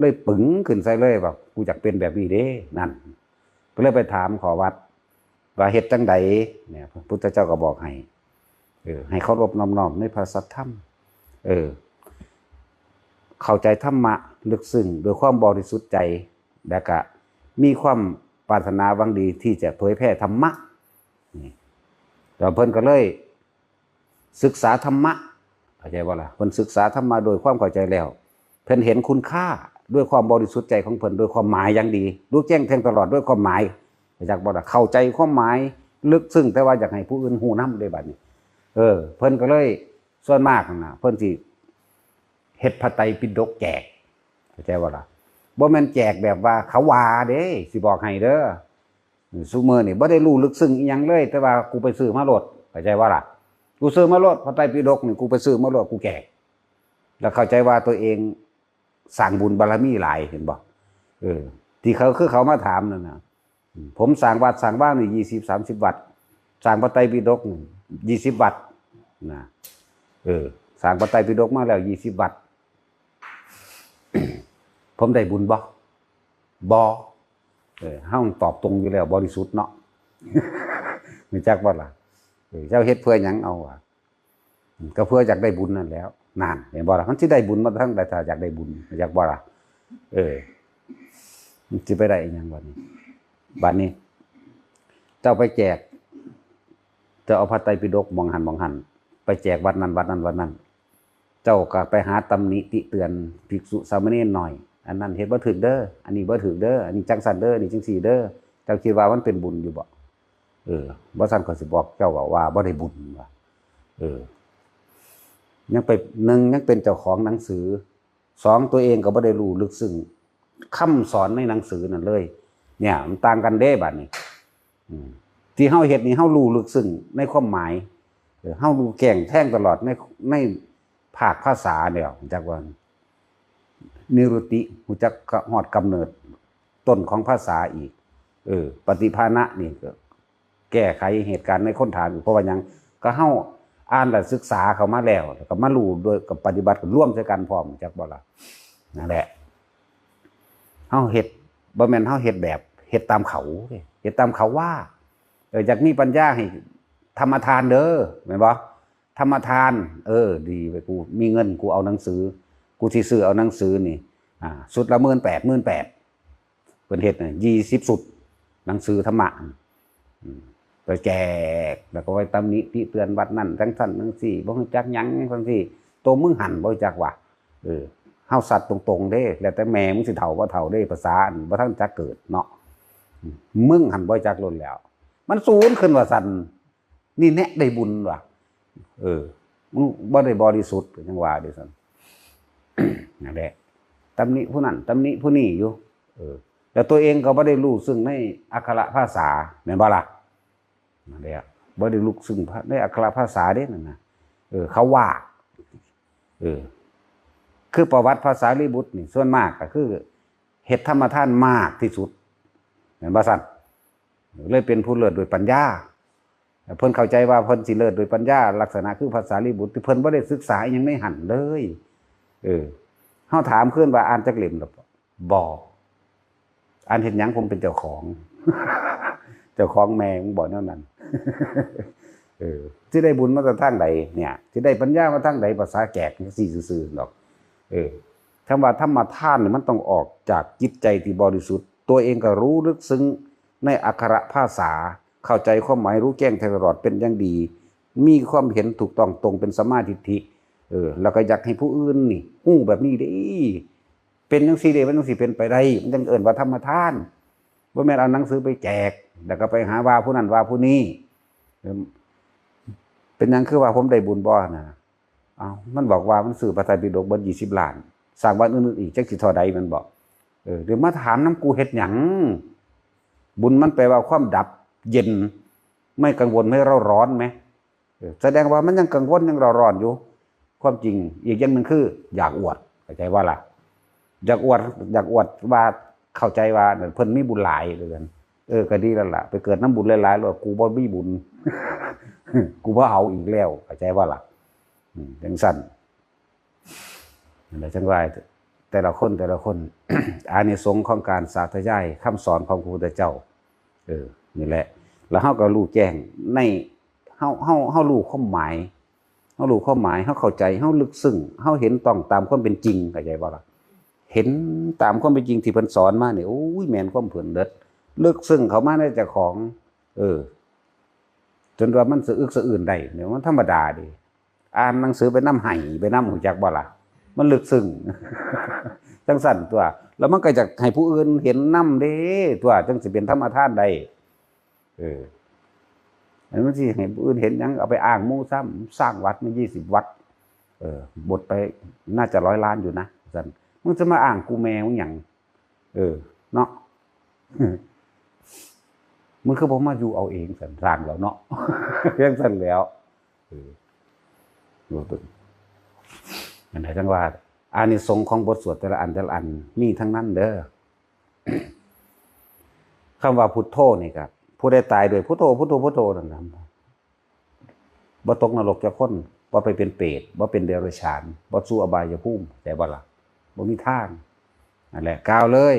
เลยปึงขึ้นใส่เลยว่า "กูอยากเป็นแบบนี้เด้" นั่น ก็เลยไปถามขอวัด ว่าเฮ็ดจั่งใดเนี่ย พุทธเจ้าก็บอกให้ เออ ให้เคารพนอบน้อมในพระสัทธรรม เออ เข้าใจธรรมะลึกซึ้งด้วยความบริสุทธิ์ใจ แล้วก็มีความปรารถนาหวังดีที่จะเผยแพร่ธรรมะ นี่ แล้วเพิ่นก็เลยศึกษาธรรมะ เข้าใจบ่ล่ะ เพิ่นศึกษาธรรมะโดยความเข้าใจแล้ว เพิ่นเห็นคุณค่าด้วยความบริสุทธิ์ใจของเพิ่น ด้วยความหมายอย่างดี รู้แจ้งแทงตลอดด้วยความหมาย เข้าใจบ่ล่ะ เข้าใจความหมายลึกซึ้ง แต่ว่าอยากให้ผู้อื่นฮู้นำเด้บัดนี้ เออ เพิ่นก็เลย ส่วนมากหั่นน่ะ เพิ่นสิเฮ็ดพระไตรปิฎกแจก เข้าใจบ่ล่ะ บ่แม่นแจกแบบว่าเขาว่าเด้ สิบอกให้เด้อ ซุมื้อนี่บ่ได้รู้ลึกซึ้งอีหยังเลย แต่ว่ากูไปซื้อมาโลด เข้าใจบ่ล่ะ กูซื้อมาโลด พระไตรปิฎกนี่ กูไปซื้อมาโลด กูแจก แล้วเข้าใจว่าตัวเองสร้างบุญบารมีหลาย เห็นบ่ เออ ที่เขา คือเขามาถามนั่นน่ะ อืม ผมสร้างวัดสร้างวานี่ ยี่สิบ สามสิบ วัด สร้างพระไตรปิฎกนี่ ยี่สิบ วัด นะ เออ สร้างพระไตรปิฎกมาแล้ว ยี่สิบ วัด ผมได้บุญบ่ บ่ เออ เฮาตอบตรงอยู่แล้ว บริสุทธิ์เนาะ รู้จักบ่ล่ะ เออ เจ้าเฮ็ดเพื่อหยัง เอาอะ อืม ก็เพื่ออยากได้บุญนั่นแหล้ว นั่น เห็นบ่ล่ะ มันสิได้บุญมาทางใด ถ้าอยากได้บุญ รู้จักบ่ล่ะ เออ มันสิไปได้อีหยังบัดนี้ บัดนี้ เจ้าไปแจก เจ้าเอาพระไตรปิฎกหม่องหั่นหม่องหั่น ไปแจกวัดนั้นวัดนั้นวัดนั้น เจ้าก็ไปหาตำหนิติเตือนภิกษุสามเณรหน่อย อันนั้นเฮ็ดบ่ถูกเด้อ อันนี้บ่ถูกเด้อ อันนี้จั่งซั้นเด้อ อันนี้จั่งซี้เด้อ เจ้าคิดว่ามันเป็นบุญอยู่บ่ เออ บ่ซั้นข้อยสิบอกเจ้าว่า ว่าบ่ได้บุญว่ะ เออ ยังไป หนึ่ง ยังเป็นเจ้าของหนังสือ สอง ตัวเองก็บ่ได้รู้ลึกซึ้งคำสอนในหนังสือนั่นเลย เนี่ย มันต่างกันเด้บัดนี้ อืม ที่เฮาเฮ็ดนี่ เฮารู้ลึกซึ้งในความหมาย เออ เฮารู้แจ้งแทงตลอดใน ในภาคภาษาเนี่ย จักว่า นิรุตติ รู้จักฮอดกำเนิดต้นของภาษาอีก เออ ปฏิภาณะนี่ก็แก้ไขเหตุการณ์ในคนถามอีก เพราะว่าหยัง ก็เฮาอ่านและศึกษาเข้ามาแล้ว แล้วก็มารู้ด้วยกับปฏิบัติ ก็รวมใส่กันพร้อม จักบ่ล่ะ นั่นแหละ เฮาเฮ็ด บ่แม่นเฮาเฮ็ดแบบ เฮ็ดตามเขาเด้ เฮ็ดตามเขาว่า เออ อยากมีปัญญาให้ธรรมทานเด้อ แม่นบ่ ธรรมทาน เออ ดีไป กูมีเงิน กูเอาหนังสือ กูสิซื้อเอาหนังสือนี่ อ่า ชุดละหมื่นแปด หมื่นแปด เพิ่นเฮ็ดน่ะ ยี่สิบ ชุด หนังสือธรรมะ อืม ไปแจก แล้วก็ไปตำหนิติเตือนวัดนั่น จั่งซั้นจั่งซี้ บ่รู้จักหยังจั่งซี้ โตมึงหั่นบ่รู้จักว่ะ เออ เฮาสัตว์ตรงๆเด้ แล้วแต่แม่มึงสิเฒ่าบ่เฒ่าเด้ ภาษาอันบ่ทันจักเกิดเนาะ อืม มึงหั่นบ่รู้จักโลดแล้ว มันสูนขึ้นว่าซั่น นี่แนะได้บุญว่ะ เออ มึงบ่ได้บริสุทธิ์ ก็ยังว่าเด้ซั่น นั่นแหละ ตำหนิผู้นั้น ตำหนิผู้นี้อยู่ เออ แล้วตัวเองก็บ่ได้รู้ซึ่งในอักขระภาษา แม่นบ่ล่ะ นั่นแหละ บ่ได้รู้ซึ่งในอักขระภาษาเด้นั่นน่ะ เออ เขาว่า เออ คือประวัติพระสารีบุตรนี่ ส่วนมากก็คือเฮ็ดธรรมทานมากที่สุด แม่นบ่ซั่น เลยเป็นผู้เลิศด้วยปัญญา เพิ่นเข้าใจว่าเพิ่นสิเลิศด้วยปัญญา ลักษณะคือพระสารีบุตร ที่เพิ่นบ่ได้ศึกษาอิหยังในหั่นเลย เออ เฮาถามคืนว่าอ่านจักเล่มแล้วบ่ บ่ อ่านเฮ็ดหยัง ผมเป็นเจ้าของ เจ้าของแม่มึงบอกแนวนั้น เออ สิได้บุญมาจากทางใดเนี่ย สิได้ปัญญามาทางใด ภาษาแจกจั่งซี้ซื่อๆดอก เออ คำว่าธรรมทานนี่มันต้องออกจากจิตใจที่บริสุทธิ์ ตัวเองก็รู้ลึกซึ้งในอักขระภาษา เข้าใจความหมาย รู้แจ้งแทงตลอดเป็นอย่างดี มีความเห็นถูกต้องตรงเป็นสัมมาทิฏฐิ เออ แล้วก็อยากให้ผู้อื่นนี่ฮู้แบบนี้เด้ เป็นจั่งซี้เด้ มันจั่งสิเป็นไปได้ มันจั่งเอิ้นว่าธรรมทาน บ่แม่นเอาหนังสือไปแจก แล้วก็ไปหาว่าผู้นั้นว่าผู้นี้ เออ เป็นหยังคือว่าผมได้บุญบ่นะ เอ้า มันบอกว่ามันซื้อพระไตรปิฎกเบิดยี่สิบล้าน สร้างวัดอื่นๆอีกจักสิเท่าใด มันบอก เออ เดี๋ยวมาถามนำกูเฮ็ดหยัง บุญมันแปลว่าความดับเย็น ไม่กังวล ไม่เร่าร้อนไหม เออ แสดงว่ามันยังกังวลยังเร่าร้อนอยู่ ความจริงอีกอย่างหนึ่งคือ อยากอวด เข้าใจว่าล่ะ อยากอวด อยากอวดว่าเข้าใจว่าเพิ่นมีบุญหลายเลยกัน เออ ก็ดีแล้วล่ะ ไปเกิดนำบุญหลายๆแล้วกูบ่มีบุญ กูบ่เอาอีกแล้ว เข้าใจว่าล่ะ อืม จังซั่น นั่นแหละจังว่า แต่ละคนแต่ละคน อานิสงส์ของการสาธยายคำสอนของพระพุทธเจ้า เออ นี่แหละ แล้วเฮาก็รู้แจ้งใน เฮา เฮา เฮารู้ความหมาย เฮารู้ความหมาย เฮาเข้าใจ เฮาลึกซึ้ง เฮาเห็นต้องตามความเป็นจริง เข้าใจบ่ล่ะ เห็นตามความเป็นจริงที่เพิ่นสอนมานี่ โอ้ย แม่นความเพิ่นเลิศ ลึกซึ้งเข้ามาในเจ้าของ เออ จนว่ามันสะอึกสะอื้นได้เนี่ย มันธรรมดาเด้ อ่านหนังสือไปนำ ไห้ไปนำ ฮู้จักบ่ล่ะ มันลึกซึ้ง จังซั่นตั๊ว แล้วมันก็อยากให้ผู้อื่นเห็นนำเด้ตั๊ว จังสิเป็นธรรมทานได้ เออ อันมันสิให้ผู้อื่นเห็นหยัง เอาไปอ้างหมู่ซ้ำ สร้างวัดมายี่สิบวัด เออ หมดไปน่าจะร้อยล้านอยู่นะ ซั่น มึงจะมาอ้างกูแม่มึงหยัง เออ เนาะ มึงคือบ่มาอยู่เอาเองซั่น สร้างแล้วเนาะ เพียงซั่นแล้ว เออ อันไหนจังว่า อานิสงส์ของบทสวดแต่ละอันแต่ละอันมีทั้งนั้นเด้อ คำว่าพุทโธนี่ครับ ผู้ใดตายด้วยพุทโธ พุทโธ พุทโธนั่นนะ บ่ตกนรกจักคน บ่ไปเป็นเปรต บ่เป็นเดรัจฉาน บ่สู่อบายภูมิ เข้าใจบ่ล่ะ บ่มีทาง นั่นแหละ กล่าวเลย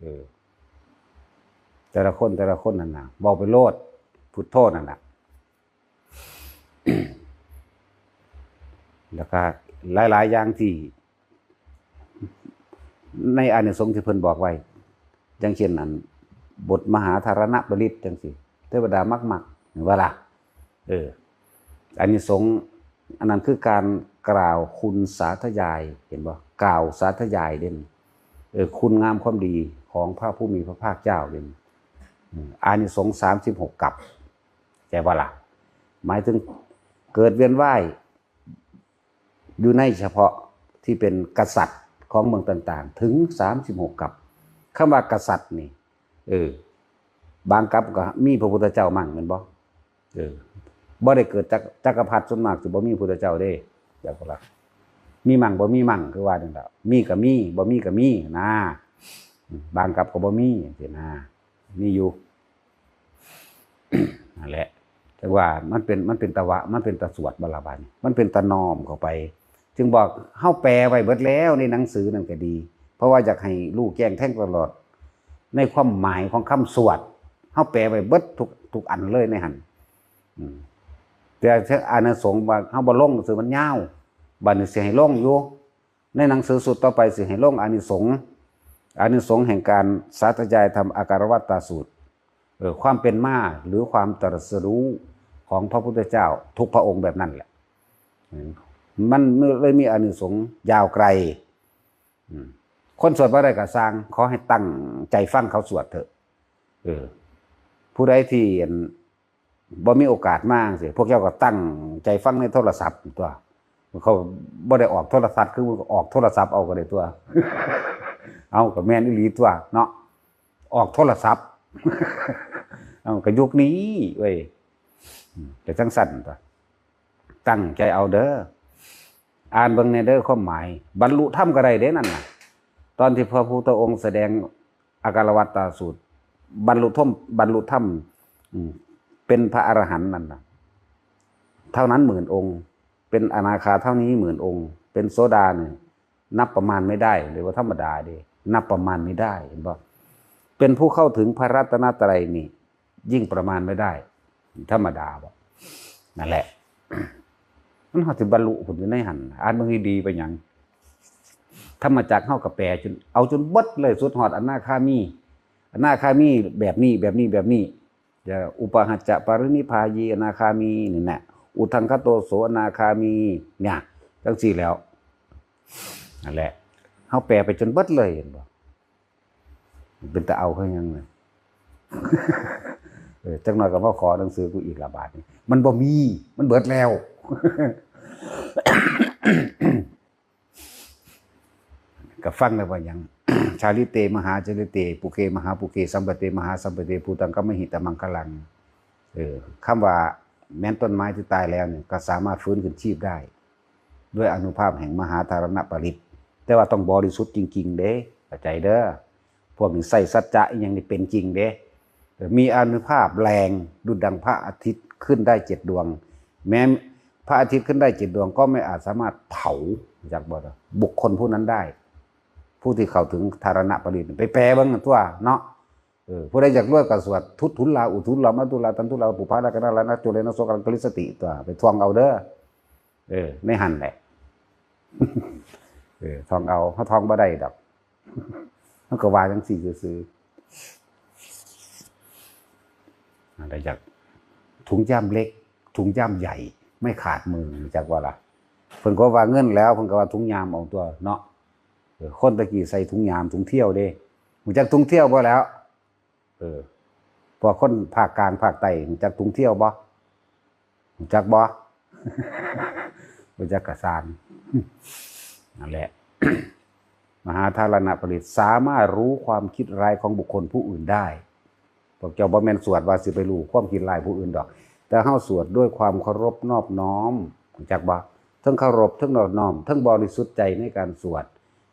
เออ แต่ละคนแต่ละคนนั่นน่ะ เว้าไปโลด พุทโธนั่นน่ะ แล้วก็หลายๆอย่างที่ ในอานิสงส์ที่เพิ่นบอกไว้ อย่างเช่นอัน บทมหาธารณปริตรจังซี่ เทวดามักๆ เห็นบ่ล่ะ เออ อานิสงส์อันนั้นคือการกล่าวคุณสาธยาย เห็นบ่ กล่าวสาธยายเด่น เออ คุณงามความดีของพระผู้มีพระภาคเจ้าเด่น อืม อานิสงส์สามสิบหกกัป เข้าใจบ่ล่ะ หมายถึงเกิดเวียนว่าย อยู่ในเฉพาะที่เป็นกษัตริย์ของเมืองต่างๆ ถึงสามสิบหกกัป คำว่ากษัตริย์นี่ เออ บางกัปก็มีพระพุทธเจ้ามั่ง แม่นบ่ เออ บ่ได้เกิดจัก จักรพรรดิส่วนมากสิบ่มีพุทธเจ้าเด้ จักรพรรดิ มีมั่งบ่มีมั่ง คือว่าจั่งซี้ มีก็มี บ่มีก็มีนะ บางกัปก็บ่มีจั่งซี้นะ มีอยู่ นั่นแหละ แต่ว่ามันเป็น มันเป็นตะวะ มันเป็นตะสวดบ่ล่ะบาดนี้ มันเป็นตะน้อมเข้าไป จึงบอกเฮาแปลไว้เบิดแล้วในหนังสือนั่นก็ดี เพราะว่าอยากให้รู้แจ้งแทงตลอด ในความหมายของคำสวด เฮาแปลไว้เบิดทุก ทุกอันเลยในหั่น อืม แต่อานิสงส์ว่าเฮาบ่ลงซื่อมันยาว บัดนี้สิให้ลงอยู่ ในหนังสือสุดต่อไปสิให้ลงอานิสงส์ อานิสงส์แห่งการสาธยายธรรมอาการวัตตสูตร เออ ความเป็นมาหรือความตรัสรู้ของพระพุทธเจ้าทุกพระองค์แบบนั้นแหละ อืม มันเลยมีอานิสงส์ยาวไกล อืม คนสวดบ่ได้ก็ซ่าง ขอให้ตั้งใจฟังเขาสวดเถอะ เออ ผู้ใดที่ บ่มีโอกาสมาจั่งซี้ พวกเจ้าก็ตั้งใจฟังในโทรศัพท์ตั๊ว เขาบ่ได้ออกโทรทัศน์ คือออกโทรศัพท์เอาก็ได้ตั๊ว เอาก็แม่นอีหลีตั๊วเนาะ ออกโทรศัพท์ เอาก็ยุคนี้เว้ย อืม ก็จั่งซั่นตั๊ว ตั้งใจเอาเด้อ อ่านเบิ่งแหน่เด้อความหมาย บรรลุธรรมก็ได้เด้นั่นน่ะ ตอนที่พระพุทธองค์แสดงอาการวัตตสูตร บรรลุธรรม บรรลุธรรม อืม เป็นพระอรหันต์นั่นน่ะ เท่านั้นหมื่นองค์ เป็นอนาคาเท่านี้หมื่นองค์ เป็นโสดาเนี่ย นับประมาณไม่ได้ หรือว่าธรรมดาเด้ นับประมาณไม่ได้ เห็นบ่ เป็นผู้เข้าถึงพระรัตนตรัยนี่ ยิ่งประมาณไม่ได้ ธรรมดาบ่ นั่นแหละ มันเฮาสิบรรลุพุ้นอยู่ในหั่น อ่านเบิ่งให้ดีไปหยัง ธรรมจักรเฮาก็แปลจน เอาจนเบิดเลย สุดฮอดอนาคามี อนาคามีแบบนี้ แบบนี้ แบบนี้ จะอุปหัจจะปรินิพพายีอนาคามีนี่แหละ อุทธังคโตโสอนาคามี เนี่ย จั่งซี้แล้ว นั่นแหละ เฮาแปลไปจนเบิดเลย เห็นบ่ เป็นตาเอาคือหยังเลย เออ จักหน่อยก็มาขอหนังสือกูอีกละบาดนี้ มันบ่มี มันเบิดแล้ว ก็ฟังแล้วว่าหยัง ชาลิเต มหาชาลิเต ปุเค มหาปุเค สัมปเต มหาสัมปเต ภูตังคมหิตมังคลัง เออ คำว่าแม้นต้นไม้ที่ตายแล้วเนี่ย ก็สามารถฟื้นคืนชีพได้ ด้วยอานุภาพแห่งมหาธารณปริตร แต่ว่าต้องบริสุทธิ์จริงๆ เด้ เข้าใจเด้อ พวกนี้ใส่สัจจะอีหยังนี่เป็นจริงเด้ เออ มีอานุภาพแรงดุจดังพระอาทิตย์ขึ้นได้เจ็ดดวง แม้พระอาทิตย์ขึ้นได้เจ็ดดวง ก็ไม่อาจสามารถเผา จักบ่ล่ะ บุคคลผู้นั้นได้ ผู้ที่เข้าถึงธารณปริตร ไปแปลเบิ่งตัวเนาะ เออ ผู้ใดอยากรวยก็สวด ทุตถุลลา อุทุลลา มะทุลลา ตันทุลลา ปุพพาลา กนาลา นะจุเลนะ โสกะลัง กลิสสติ ตัว ไปท่องเอาเด้อ เออ ในหั่นแหละ เออ ท่องเอา เฮาท่องบ่ได้ดอก เฮาก็ว่าจังซี่ซื่อๆ อะไรจัก ถุงย่ามเล็ก ถุงย่ามใหญ่ ไม่ขาดมือ จักว่าล่ะ เพิ่นก็ว่าเงินแล้ว เพิ่นก็ว่าถุงย่ามเอาตัวเนาะ เออ คนตะกี้ใส่ถุงย่าม ถุงเที่ยวเด้ รู้จักถุงเที่ยวบ่แล้ว เออ พวกคนภาคกลางภาคใต้รู้จักถุงเที่ยวบ่ รู้จักบ่ รู้จักกะซ่าง นั่นแหละ มหาธารณปริตรสามารถรู้ความคิดร้ายของบุคคลผู้อื่นได้ พวกเจ้าบ่แม่นสวดว่าสิไปรู้ความคิดร้ายผู้อื่นดอก แต่เฮาสวดด้วยความเคารพนอบน้อม รู้จักบ่ ทั้งเคารพ ทั้งนอบน้อม ทั้งบริสุทธิ์ใจในการสวด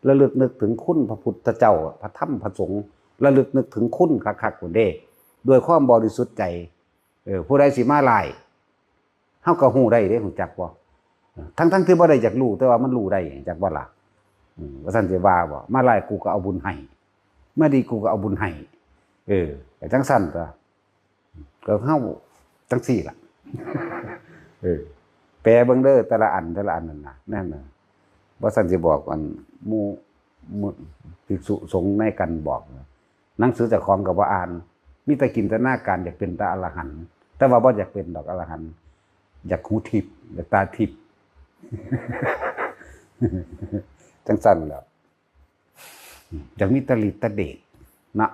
ระลึกนึกถึงคุณพระพุทธเจ้า พระธรรม พระสงฆ์ ระลึกนึกถึงคุณคักๆ พุ้นเด้ ด้วยความบริสุทธิ์ใจ เออ ผู้ใดสิมาร้าย เฮาก็ฮู้ได้เด้ รู้จักบ่ ทั้งๆ ที่บ่ได้อยากรู้ แต่ว่ามันรู้ได้ จักบ่ล่ะ อืม ว่าซั่นสิว่าบ่ มาร้ายกูก็เอาบุญให้ มาดีกูก็เอาบุญให้ เออ ก็จังซั่นตั๊ว ก็เฮาจังซี่ล่ะ เออ แปลเบิ่งเด้อ แต่ละอัน แต่ละอันนั่นน่ะ นั่นน่ะ บ่ซั่นสิบอกอันหมู่ หมู่ภิกษุสงฆ์ในกันบอก หนังสือเจ้าของก็บ่อ่าน มีแต่จินตนาการอยากเป็นแต่อรหันต์ แต่ว่าบ่อยากเป็นดอกอรหันต์ อยากหูทิพย์ อยากตาทิพย์ จังซั่นแหล้ว อยากมีตาฤทธิ์ตาเดชนะ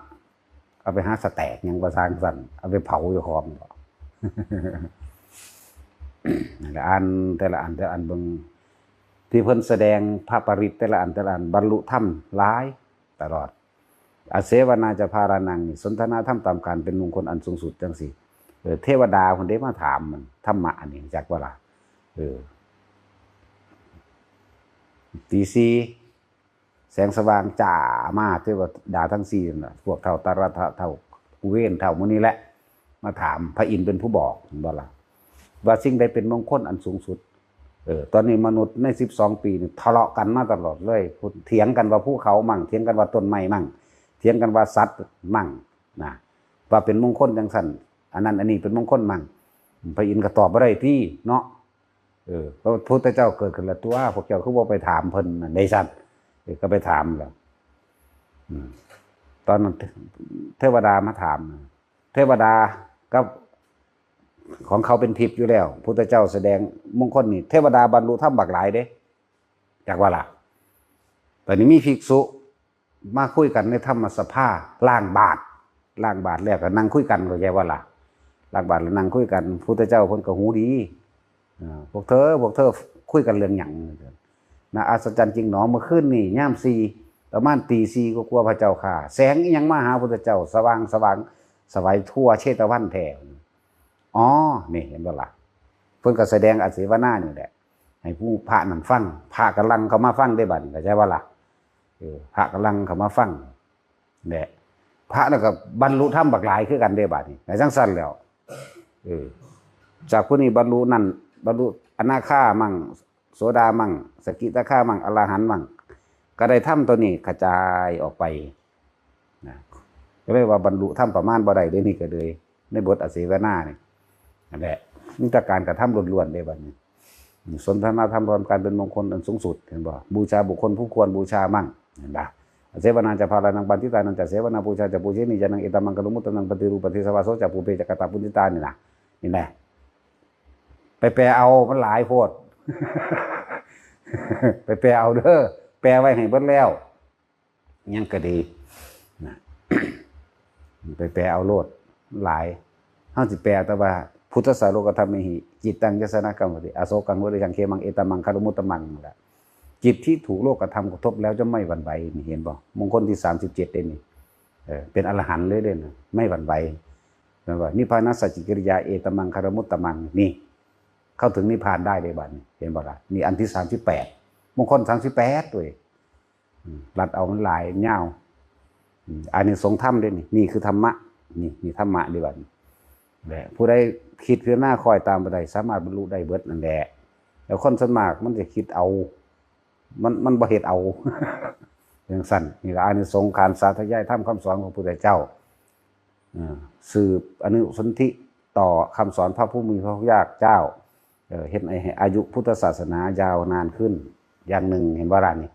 เอาไปหาสแต็กหยังว่าซ่างซั่น เอาไปเผาเจ้าของบ่ นั่นแหละ อ่านแต่ละอัน แต่ละอันเบิ่ง ที่เพิ่นแสดงพระปริตรแต่ละอัน แต่ละอัน บรรลุธรรมหลายตลอด อาเสวนาจะพารานังนี่ สนทนาธรรมตามการเป็นมงคลอันสูงสุดจังซี่ เออ เทวดาเพิ่นได้มาถามมัน ธรรมะอันนี้จักว่าล่ะ เออ ตีสี่ แสงสว่างจ้ามา เทวดาทั้งสี่นั่นน่ะ พวกเฒ่าตาระทะ เฒ่ากุเวน เฒ่าหมู่นี้แหละ มาถาม พระอินทร์เป็นผู้บอก เห็นบ่ล่ะ ว่าสิ่งใดเป็นมงคลอันสูงสุด เออ ตอนนี้มนุษย์ในสิบสองปีนี่ทะเลาะกันมาตลอดเลย เถียงกันว่าภูเขามั่ง เถียงกันว่าต้นไม้มั่ง เถียงกันว่าสัตว์มั่ง นะ ว่าเป็นมงคลจังซั่น อันนั้นอันนี้เป็นมงคลมั่ง พระอินทร์ก็ตอบบ่ได้ติเนาะ เออ พระพุทธเจ้าเกิดขึ้นแล้วตั๊ว พวกเจ้าคือบ่ไปถามเพิ่นนั่น ได้ซั่น เออ ก็ไปถามแล้ว อืม ตอนนั้นเทวดามาถาม เทวดากับ ของเขาเป็นทิพย์อยู่แล้ว พุทธเจ้าแสดงมงคลนี่ เทวดาบรรลุธรรมบักหลายเด้ จักว่าล่ะ ตอนนี้มีภิกษุมาคุยกันในธรรมสภา ล้างบาตร ล้างบาตรแล้วก็นั่งคุยกัน เข้าใจบ่ล่ะ ล้างบาตรแล้วนั่งคุยกัน พุทธเจ้าเพิ่นก็หูดี อ่า พวกเธอ พวกเธอคุยกันเรื่องหยัง น่าอัศจรรย์จริงหนอ เมื่อคืนนี่ยามสี่ ประมาณตีสี่กว่าๆ พระเจ้าข้า แสงอิหยังมาหาพุทธเจ้า สว่างสว่างไสวทั่วเชตวันแท้ อ๋อ นี่เห็นบ่ล่ะ เพิ่นก็แสดงอาเสวนานี่แหละ ให้ผู้พระนั่นฟัง พระกำลังเข้ามาฟังได้บัดนี้ เข้าใจบ่ล่ะ เออ พระกำลังเข้ามาฟัง แหละ พระนั่นก็บรรลุธรรมบักหลายคือกันเด้บัดนี้ ก็จังซั่นแล้ว เออ จากผู้นี้บรรลุนั่น บรรลุอนาคามั่ง โสดามั่ง สกิทาคามั่ง อรหันต์มั่ง ก็ได้ธรรมตัวนี้กระจายออกไป นะ ก็เลยว่าบรรลุธรรมประมาณบ่ได้เด้ นี่ก็เลย ในบทอาเสวนานี่ นั่นแหละ มีแต่การกระทำล้วนๆเด้บัดนี้ สนทนาธรรมรวมกันเป็นมงคลอันสูงสุด เห็นบ่ บูชาบุคคลผู้ควรบูชามั่ง เห็นบ่ อาเสวนาจะพารานังปันทิตานังจะเสวนา ปูชาจะปูเชนียานัง เอตามังกลุมุตตานัง ปฏิรูปปฏิสวาโสจะปูเปจะกตาปุญญิตา นี่นะ นี่แหละ ไปแปลเอา มันหลายโพด ไปแปลเอาเด้อ แปลไว้ให้เบิดแล้ว ยังก็ดี นะ ไปแปลเอาโลด หลาย เฮาสิแปลแต่ว่า พุทธัสสะโลกัฏฐาเมหิ จิตตังยัสสะนะกังวะติ อโสกังวิริยังเขมัง เอตามังคารมุตตมัง นั่นแหละ จิตที่ถูกโลกธรรมกระทบแล้วจะไม่หวั่นไหว นี่เห็นบ่ มงคลที่สามสิบเจ็ดเด้นี่ เออ เป็นอรหันต์เลยเด้นะ ไม่หวั่นไหว แม่นบ่ นิพพานัสสะจิกิริยา เอตามังคารมุตตมัง นี่ เข้าถึงนิพพานได้เลยบัดนี้ เห็นบ่ล่ะ นี่อันที่สามสิบแปด มงคลสามสิบแปดเว้ย อืม ลัดเอามันหลายยาว อืม อานิสงส์ธรรมเด้นี่ นี่คือธรรมะ นี่ นี่ธรรมะเด้บัดนี้ แหละ ผู้ใดคิดพิจารณาคอยตามไปได้ สามารถบรรลุได้เบิดนั่นแหละ แล้วคนส่วนมากมันจะคิดเอา มัน มันบ่เฮ็ดเอา จั่งซั่น นี่ละอานิสงส์การสาธยายธรรมคำสอนของพระพุทธเจ้า อ่า สืบอนุสนธิต่อคำสอนพระผู้มีพระภาคเจ้า เอ่อ เฮ็ดให้อายุพุทธศาสนายาวนานขึ้น อย่างหนึ่ง เห็นบ่ล่ะนี่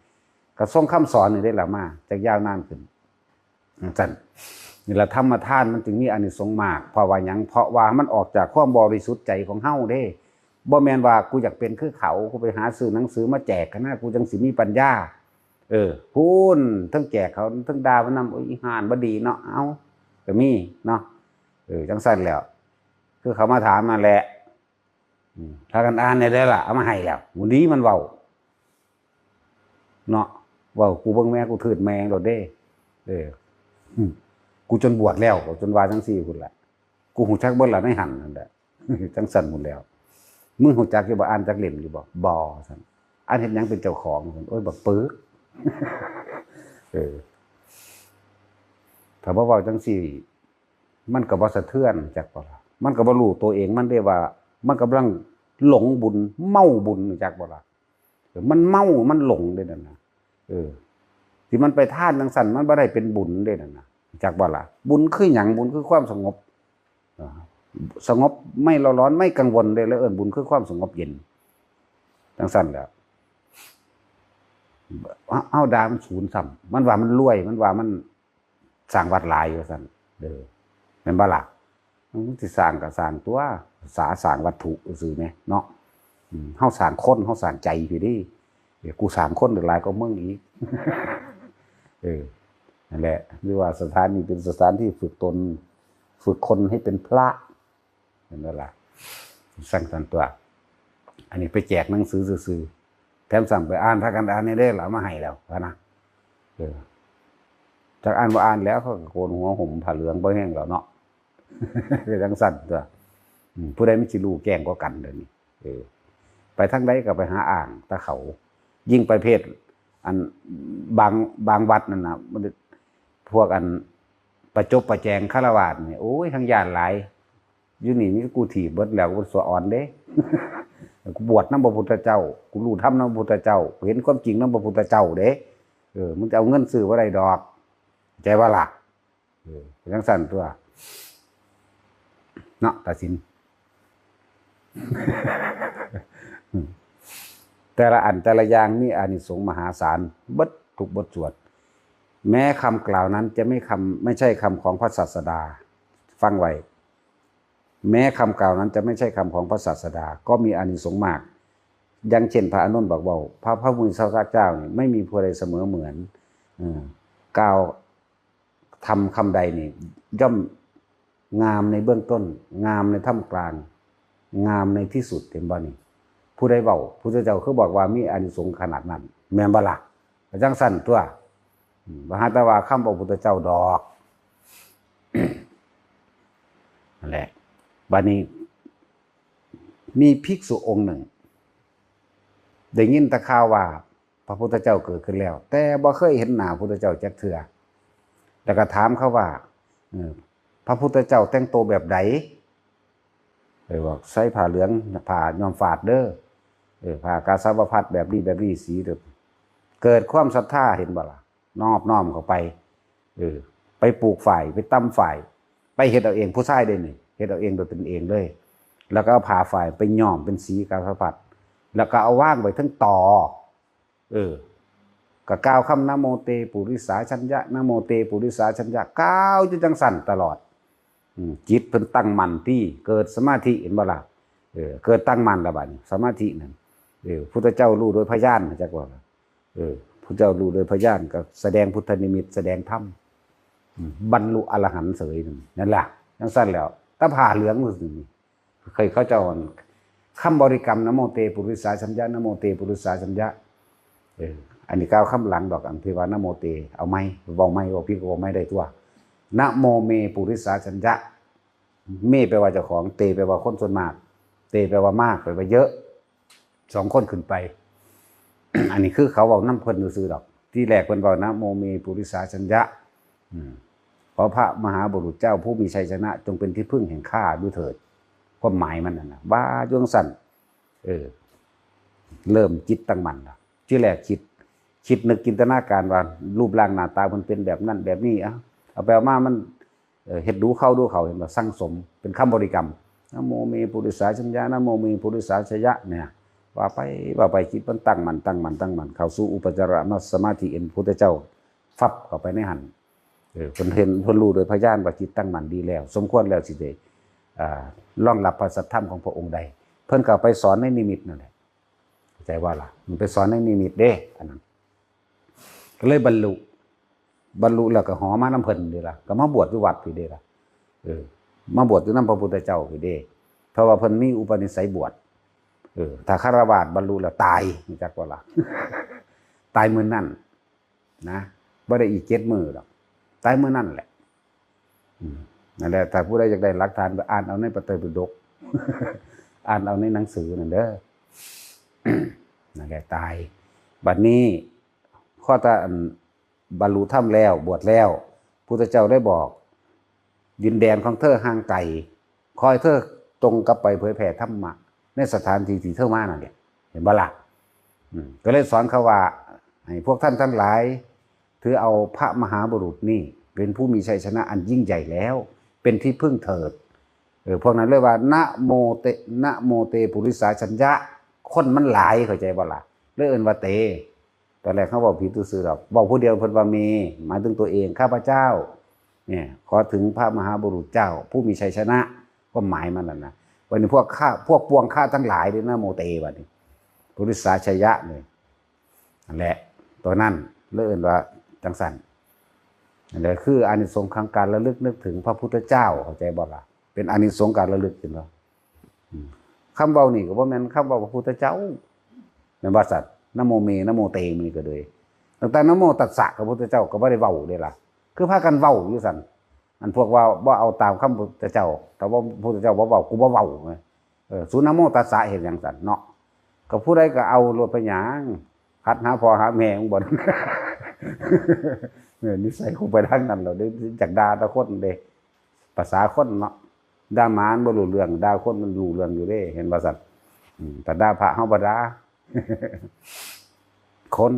ก็ทรงคำสอนนี่ได้ละมา จักยาวนานขึ้น จั่งซั่น นี่ละธรรมทานมันจึงมีอานิสงส์มาก เพราะว่าหยัง เพราะว่ามันออกจากความบริสุทธิ์ใจของเฮาเด้ บ่แม่นว่ากูอยากเป็นคือเขา กูไปหาซื้อหนังสือมาแจกหั้นนะ กูจั่งสิมีปัญญา เออ พู้น ทั้งแจกเขา ทั้งด่ามันนำ โอ้ย อีห่านบ่ดีเนาะ เอ้า ก็มีเนาะ เออ จั่งซั่นแหล้ว คือเขามาถามนั่นแหละ อืม พากันอ่านแหน่เด้อล่ะ เอามาให้แล้ว มื้อนี้มันเว้า เนาะ เว้า กูเบิ่งแม่กูทืดแม่งโลดเด้ เออ อืม กูจนบวชแล้ว จนว่าจั่งซี่พุ้นล่ะ กูฮู้จักเบิดล่ะในหั่นนั่นแหละ จั่งซั่นพุ้นแหล้ว มึงฮู้จักอยู่บ่ อ่านจักเล่มอยู่บ่ บ่ ซั่น อ่านเฮ็ดหยังเป็นเจ้าของ ซั่น โอ้ย บักปึก เออ ถ้าบ่เว้าจั่งซี่ มันก็บ่สะเทือน จักบ่ล่ะ มันก็บ่รู้ตัวเองมันเด้ว่า มันกำลังหลงบุญ เมาบุญ จักบ่ล่ะ เออ มันเมา มันหลงเด้นั่นน่ะ เออ ที่มันไปทานจั่งซั่น มันบ่ได้เป็นบุญเด้นั่นน่ะ จักบ่ล่ะ บุญคือหยัง บุญคือความสงบ อ่า สงบ ไม่เร่าร้อน ไม่กังวลเด้ แล้วเอิ้นบุญคือความสงบเย็น จั่งซั่นแหละ เฮา เฮาด่ามันศูนย์ซ้ำ มันว่ามันรวย มันว่ามันสร้างวัดหลายว่าซั่น เด้อ แม่นบ่ล่ะ มันสิสร้างก็สร้างตัว สาสร้างวัตถุซื่อแหมเนาะ อืม เฮาสร้างคน เฮาสร้างใจพี้เด้ เดี๋ยวกูสร้างคนได้หลายกว่ามึงอีก เออ นั่นแหละ หรือว่าสถานนี้เป็นสถานที่ฝึกตน ฝึกคนให้เป็นพระ เห็นบ่ล่ะ สั่งสันตัว อันนี้ไปแจกหนังสือซื่อๆ แถมสั่งไปอ่าน พากันอ่านแหน่เด้อ เอามาให้แล้วพะนะ เออ จักอ่านบ่อ่านแล้ว เขาก็โกนหัวห่มผ้าเหลืองบ่แห้งแล้วเนาะ คือจั่งซั่นตัว อืม ผู้ใดมันสิรู้แจ้งกว่ากันเดี๋ยวนี้ เออ ไปทางใดก็ไปหาอ้างแต่เขา ยิ่งประเภท อัน บาง บางวัดนั่นน่ะ มัน พวกอันประจบประแจงฆราวาสนี่ โอ้ย ทั้งย้านหลาย อยู่นี่มีกูถีบเบิดแล้ว กูสะออนเด้ กูบวชนำพระพุทธเจ้า กูรู้ธรรมนำพระพุทธเจ้า กูเห็นความจริงนำพระพุทธเจ้าเด้ เออ มึงจะเอาเงินซื้อบ่ได้ดอก เข้าใจบ่ล่ะ เออ เป็นจั่งซั่นตัว เนาะ ตาสิน แต่ละอันแต่ละอย่างมีอานิสงส์มหาศาล เบิดทุกบทสวด แม้คำกล่าวนั้นจะไม่คำ ไม่ใช่คำของพระศาสดา ฟังไว้ แม้คำกล่าวนั้นจะไม่ใช่คำของพระศาสดา ก็มีอานิสงส์มาก อย่างเช่นพระอานนท์บอกว่า พระ พระผู้มีพระภาคเจ้านี่ไม่มีผู้ใดเสมอเหมือน เออ กล่าวธรรมคำใดนี่ ย่อมงามในเบื้องต้น งามในท่ามกลาง งามในที่สุด เห็นบ่นี่ ผู้ใดเว้า พุทธเจ้าคือบอกว่ามีอานิสงส์ขนาดนั้น แม่นบ่ล่ะ ก็จั่งซั่นตัว อืม บ่หาแต่ว่าคำพระพุทธเจ้าดอก นั่นแหละ บัดนี้ มีภิกษุองค์หนึ่ง ได้ยินแต่ข่าวว่าพระพุทธเจ้าเกิดขึ้นแล้ว แต่บ่เคยเห็นหน้าพุทธเจ้าจักเทื่อ แล้วก็ถามเขาว่า เออ พระพุทธเจ้าแต่งตัวแบบใด เลยบอกใส่ผ้าเหลือง ผ้าย้อมฝาดเด้อ เออ ผ้ากาสาวพัสตร์แบบนี้แบบนี้สีเด้อ เกิดความศรัทธา เห็นบ่ล่ะ นอบน้อมเข้าไป เออ ไปปลูกฝ้าย ไปตำฝ้าย ไปเฮ็ดเอาเอง ผู้ชายเด้นี่ เฮ็ดเอาเองโดยตนเองเลย แล้วก็เอาผ้าฝ้ายไปย้อมเป็นสีกาสาวพัสตร์ แล้วก็เอาวางไว้เทิงตอ เออ ก็กล่าวคำ นะโมเตปุริสาชัญญะ นะโมเตปุริสาชัญญะ กล่าวอยู่จั่งซั่นตลอด อืม จิตเพิ่นตั้งมั่นที่ เกิดสมาธิ เห็นบ่ล่ะ เออ เกิดตั้งมั่นแล้วบัดนี้ สมาธินั่น เออ พุทธเจ้ารู้โดยพยาน จักว่า เออ พุทธเจ้ารู้โดยพยาน ก็แสดงพุทธนิมิต แสดงธรรม อืม บรรลุอรหันต์เสยนั่น นั่นล่ะ จั่งซั่นแล้ว แต่ผ้าเหลืองซื่อๆนี่ เคยเขาเจ้า คำบริกรรม นะโมเตปุริสาชัญญะ นะโมเตปุริสาชัญญะ เออ อันนี้กล่าวคำหลังดอก อันที่ว่า นะโมเต เอาไหม เว้าไหม เว้าผิดก็เว้าไหมได้ตัว นะโมเมปุริสาชัญญะ เมแปลว่าเจ้าของ เตแปลว่าคนส่วนมาก เตแปลว่ามาก แปลว่าเยอะ สองคนขึ้นไป อันนี้คือเขาเว้านำเพิ่นซื่อๆดอก ที่แรกเพิ่นเว้า นะโมเมปุริสาชัญญะ อืม ขอพระมหาบุรุษเจ้าผู้มีชัยชนะ จงเป็นที่พึ่งแห่งข้าด้วยเถิด ความหมายมันนั่นน่ะ ว่าจั่งซั่น เออ เริ่มจิตตั้งมั่นละ ที่แรกคิด คิดนึกจินตนาการว่า รูปร่างหน้าตามันเป็นแบบนั้นแบบนี้ เอ้า เอาไปเอามามัน เอ่อ เฮ็ดดูเข้าดูเข้า เห็นบ่ สั่งสม เป็นคำบริกรรม นะโมเมปุริสาชัญญะ นะโมเมปุริสาชัญญะ เนี่ย ว่าไป ว่าไป จิตมันตั้งมั่น ตั้งมั่น ตั้งมั่น เข้าสู่อุปจารสมาธิ เห็นพุทธเจ้า ฟับเข้าไปในหั่น เออ เพิ่นเห็น เพิ่นรู้โดยพยานว่าจิตตั้งมั่นดีแล้ว สมควรแล้วสิได้ อ่า รองรับพระสัทธรรมของพระองค์ได้ เพิ่นก็เอาไปสอนในนิมิตนั่นแหละ เข้าใจบ่ล่ะ มันไปสอนในนิมิตเด้ อันนั้น ก็เลยบรรลุ บรรลุแล้วก็หอมานำเพิ่นเด้ล่ะ ก็มาบวชอยู่วัดพี้เด้ล่ะ เออ มาบวชอยู่นำพระพุทธเจ้าพี้เด้ เพราะว่าเพิ่นมีอุปนิสัยบวช เออ ถ้าฆราวาสบรรลุแล้วตาย รู้จักบ่ล่ะ ตายมื้อนั้น นะ บ่ได้อีกเจ็ดมื้อดอก ตายมื้อนั้นแหละ อืม นั่นแหละ ถ้าผู้ใดอยากได้หลักฐาน ไปอ่านเอาในพระไตรปิฎก อ่านเอาในหนังสือนั่นเด้อ นั่นแหละ ตาย บัดนี้ พอถ้าอันบรรลุธรรมแล้ว บวชแล้ว พุทธเจ้าได้บอก ดินแดนของเธอห่างไกล ขอให้เธอจงกลับไปเผยแผ่ธรรมะ ในสถานที่ที่เธอมานั่นแหละ เห็นบ่ล่ะ อืม ก็เลยสอนเขาว่า ให้พวกท่านทั้งหลาย ถือเอาพระมหาบุรุษนี่ เป็นผู้มีชัยชนะอันยิ่งใหญ่แล้ว เป็นที่พึ่งเถิด เออ พวกนั้นเลยว่า นะโมเต นะโมเตปุริสาชัญญะ คนมันหลาย เข้าใจบ่ล่ะ เลยเอิ้นว่าเต ตอนแรกเขาเว้าผิดซื่อๆดอก เว้าผู้เดียวเพิ่นว่าเม หมายถึงตัวเอง ข้าพเจ้า เนี่ย ขอถึงพระมหาบุรุษเจ้า ผู้มีชัยชนะ ความหมายมันนั่นนะ วันนี้พวกข้า พวกปวงข้าทั้งหลายเด้อ นะโมเต บัดนี้ ปุริสาชัญญะเลย นั่นแหละ ตัวนั้นเลยเอิ้นว่าจั่งซั่น นั่นแหละคืออานิสงส์ของการระลึกนึกถึงพระพุทธเจ้า เข้าใจบ่ล่ะ เป็นอานิสงส์การระลึก เห็นบ่ อืม คำเว้านี่ก็บ่แม่นคำเว้าพระพุทธเจ้า แม่นบ่สัตว์ นะโมเม นะโมเต มื้อนี้ก็เลย ตั้งแต่นะโมตัสสะ พระพุทธเจ้าก็บ่ได้เว้าเด้ล่ะ คือพากันเว้าอยู่ซั่น อันพวกว่าบ่เอาตามคำพุทธเจ้า แต่ว่าพุทธเจ้าบ่เว้า กูบ่เว้า เออ สูนะโมตัสสะเฮ็ดหยังซั่นเนาะ ก็ผู้ใดก็เอาโลดไปหยัง หัดหาพ่อหาแม่มึงบ่ เออ นิสัยคงไปทางนั้นแล้วเด้ อยากด่าแต่คนเด้ ภาษาคนเนาะ ด่าหมามันบ่รู้เรื่อง ด่าคนมันรู้เรื่องอยู่เด้ เห็นบ่ซั่น อืม แต่ด่าพระเฮาบ่ด่า คน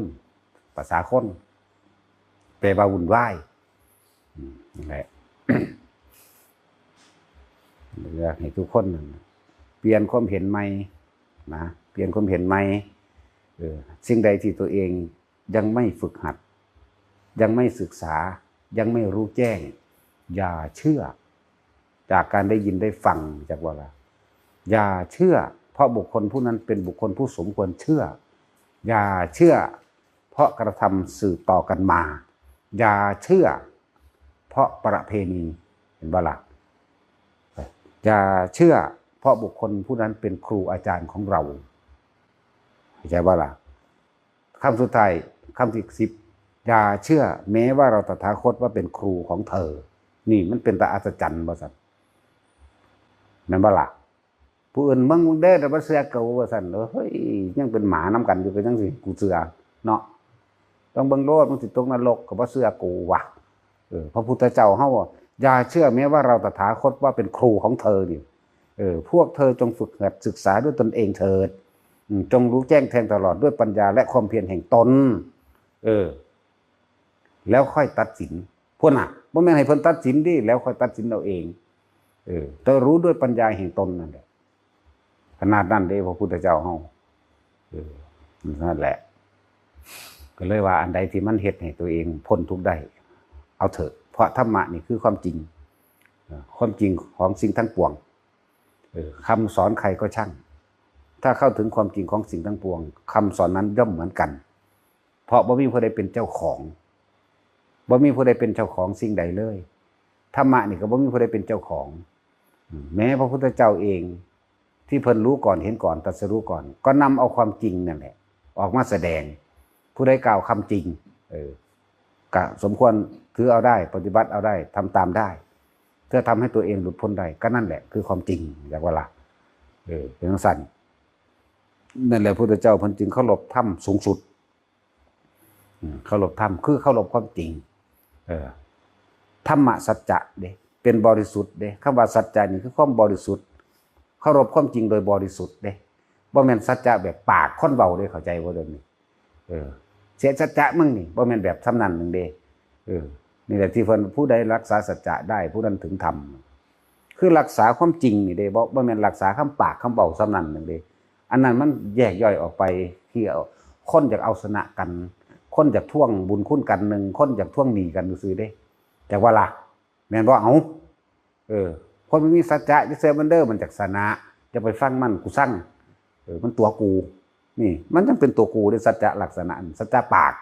ภาษาคน แปลว่าวุ่นวาย อืม นั่นแหละ อยากให้ทุกคนนั่นน่ะ เปลี่ยนความเห็นใหม่นะ เปลี่ยนความเห็นใหม่ เออ สิ่งใดที่ตัวเองยังไม่ฝึกหัด ยังไม่ศึกษา ยังไม่รู้แจ้ง อย่าเชื่อ จากการได้ยินได้ฟัง จักว่าล่ะ อย่าเชื่อ เพราะบุคคลผู้นั้นเป็นบุคคลผู้สมควรเชื่อ อย่าเชื่อ เพราะกระทำสืบต่อกันมา อย่าเชื่อ เพราะประเพณี เห็นบ่ล่ะ อย่าเชื่อ เพราะบุคคลผู้นั้นเป็นครูอาจารย์ของเรา เข้าใจบ่ล่ะ คำสุดท้าย คำที่สิบ อย่าเชื่อแม้ว่าเราตถาคตว่าเป็นครูของเธอ นี่มันเป็นตาอัศจรรย์บ่ซั่น แม่นบ่ล่ะ ผู้อื่นเบิ่งเด้อ แต่บ่เชื่อกูว่าซั่น เฮ้ย ยังเป็นหมานำกันอยู่ก็ยังสิกูเชื่อเนาะ ต้องเบิ่งโลด มึงสิตกนรกก็บ่เชื่อกูว่ะ เออ พระพุทธเจ้าเฮาว่า อย่าเชื่อแม้ว่าเราตถาคตว่าเป็นครูของเธอนี่ เออ พวกเธอจงฝึกหัดศึกษาด้วยตนเองเถิด อืม จงรู้แจ้งแทงตลอดด้วยปัญญาและความเพียรแห่งตน เออ แล้วค่อยตัดสิน พุ้นน่ะ บ่แม่นให้เพิ่นตัดสินเด้ แล้วค่อยตัดสินเอาเอง เออ แต่รู้ด้วยปัญญาแห่งตนนั่นแหละ ขนาดนั้นเด้ พระพุทธเจ้าเฮา เออ นั่นแหละ ก็เลยว่าอันใดที่มันเฮ็ดให้ตัวเองพ้นทุกข์ได้ เอาเถอะ เพราะธรรมะนี่คือความจริง เออ ความจริงของสิ่งทั้งปวง เออ คำสอนใครก็ช่าง ถ้าเข้าถึงความจริงของสิ่งทั้งปวง คำสอนนั้นย่อมเหมือนกัน เพราะบ่มีผู้ใดเป็นเจ้าของ บ่มีผู้ใดเป็นเจ้าของสิ่งใดเลย ธรรมะนี่ก็บ่มีผู้ใดเป็นเจ้าของ แม้พระพุทธเจ้าเอง ที่เพิ่นรู้ก่อนเห็นก่อนตรัสรู้ก่อน ก็นำเอาความจริงนั่นแหละ ออกมาแสดง ผู้ใดกล่าวคำจริง เออ ก็สมควรถือเอาได้ ปฏิบัติเอาได้ ทำตามได้ เพื่อทำให้ตัวเองหลุดพ้นได้ ก็นั่นแหละคือความจริง อยากว่าละ เออ เป็นจั่งซั่น นั่นแหละพุทธเจ้าเพิ่นจึงเคารพธรรมสูงสุด อืม เคารพธรรมคือเคารพความจริง เออ ธรรมะสัจจะเด้ เป็นบริสุทธิ์เด้ คำว่าสัจจะนี่คือความบริสุทธิ์ เคารพความจริงโดยบริสุทธิ์เด้ บ่แม่นสัจจะแบบปากคนเว้าเด้ เข้าใจบ่เด้นี่ เออ เสียสัจจะมึงนี่ บ่แม่นแบบซำนั้นหนึ่งเด้ เออ นี่แหละที่เพิ่น ผู้ใดรักษาสัจจะได้ ผู้นั้นถึงธรรม คือรักษาความจริงนี่เด้ บ่ บ่แม่นรักษาคำปากคำเว้าซำนั้นหนึ่งเด้ อันนั้นมันแยกย่อยออกไป ที่เอา คนอยากเอาชนะกัน คนอยากทวงบุญคุณกันหนึ่ง คนอยากทวงหนี้กันซื่อๆเด้ จักว่าล่ะ แม่นบ่ เอา เออ คนมันมีสัจจะ อย่าเชื่อมันเด้อ มันจักชนะ อย่าไปฟังมัน กูซัง เออ มันตั๋วกู นี่ มันจั่งเป็นตั๋วกูเด้ สัจจะลักษณะ สัจจะปาก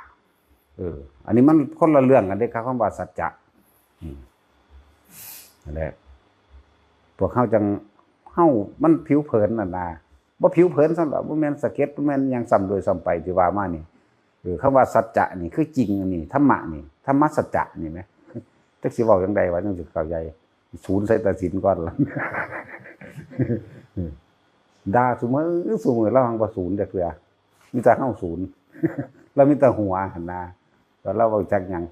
เออ อันนี้มันคนละเรื่องกันเด้ครับ คำว่าสัจจะ อืม นั่นแหละ พวกเฮาจั่ง เฮา มันผิวเผินนั่นนะ บ่ผิวเผินซ้ำดอก บ่แม่นสะเก็ด บ่แม่นหยังซ้ำโดยซ้ำไปที่ว่ามานี่ เออ คำว่าสัจจะนี่คือจริง อันนี้ธรรมะนี่ ธรรมสัจจะนี่แหม จักสิเว้าจั่งใดวะ จั่งสิเข้าใจ ศูนย์ใส่ตาศีลก่อนล่ะ ด่าซุมื้อซุมื้อ ลาวหังบ่ศูนย์จักเทื่อ มีแต่เฮาศูนย์ ลาวมีแต่หัวหั่นนะ แล้วลาวเว้าจักหยัง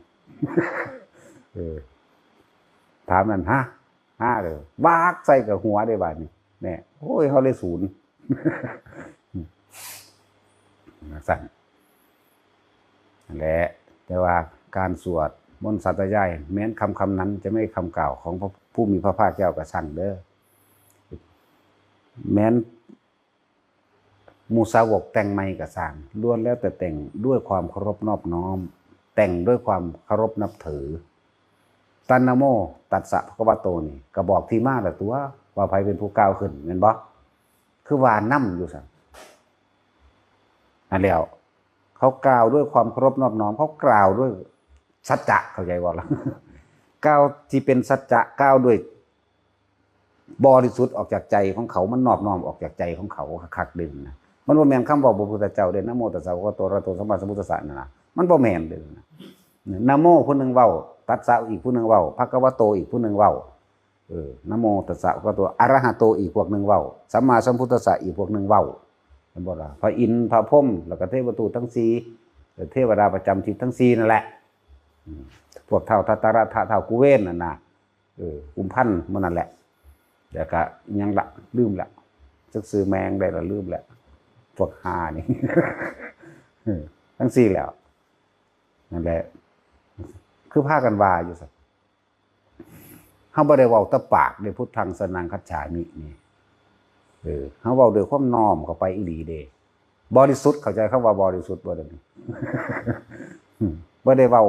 เออ ถามนั่น ฮะ ฮะ เด้อ วากใส่กับหัวเด้บาดนี้ แน่ โอ้ย เฮาเลยศูนย์ จั่งซั่น นั่นแหละ แต่ว่าการสวดมนต์สาธยาย แม้นคำคำนั้นจะไม่ใช่คำกล่าวของพระผู้มีพระภาคเจ้าก็ช่างเด้อ แม้นหมู่สาวกแต่งใหม่ก็ช่าง ล้วนแล้วแต่แต่งด้วยความเคารพนอบน้อม แต่งด้วยความเคารพนับถือ ตัณโมตัสสะภะคะวะโตนี่ ก็บอกที่มาแล้วตัว ว่าไผเป็นผู้กล่าวขึ้น แม่นบ่ คือว่านำอยู่ซั่น นั่นแล้ว เขากล่าวด้วยความเคารพนอบน้อม เขากล่าวด้วยสัจจะ เข้าใจบ่ล่ะ กล่าวที่เป็นสัจจะ กล่าวด้วยบริสุทธิ์ออกจากใจของเขา มันนอบน้อมออกจากใจของเขาคักๆเด้นะ มันบ่แม่นคำเว้าพระพุทธเจ้าเด้ นะโมตัสสะภะคะวะโต อะระหะโต สัมมาสัมพุทธัสสะนั่นนะ มันบ่แม่นเด้นะ นะโมผู้หนึ่งเว้า ตัสสะอีกผู้หนึ่งเว้า ภะคะวะโตอีกผู้หนึ่งเว้า เออ นะโมตัสสะภะคะวะโต อะระหะโตอีกพวกหนึ่งเว้า สัมมาสัมพุทธัสสะอีกพวกหนึ่งเว้า เห็นบ่ล่ะ พระอินทร์ พระพรหม แล้วก็เทวทูตทั้งสี่ เทวดาประจำทิศทั้งสี่นั่นแหละ อืม พวกท้าวทัตตรัตถะ ท้าวกุเวนนั่นน่ะ เออ กุมพันธ์หมู่นั่นแหละ แล้วก็ยังละ ลืมละ จักชื่อแม่งได้ละ ลืมละ พวกห่านี่ เออ ทั้งสี่แล้ว นั่นแหละ คือพากันว่าอยู่ซั่น เฮาบ่ได้เว้าแต่ปากเด้ พุทธังสรณังคัจฉามินี่ เออ เฮาเว้าด้วยความน้อมเข้าไปอีหลีเด้ บริสุทธิ์ เข้าใจคำว่าบริสุทธิ์บ่เดี๋ยวนี้ บ่ได้เว้า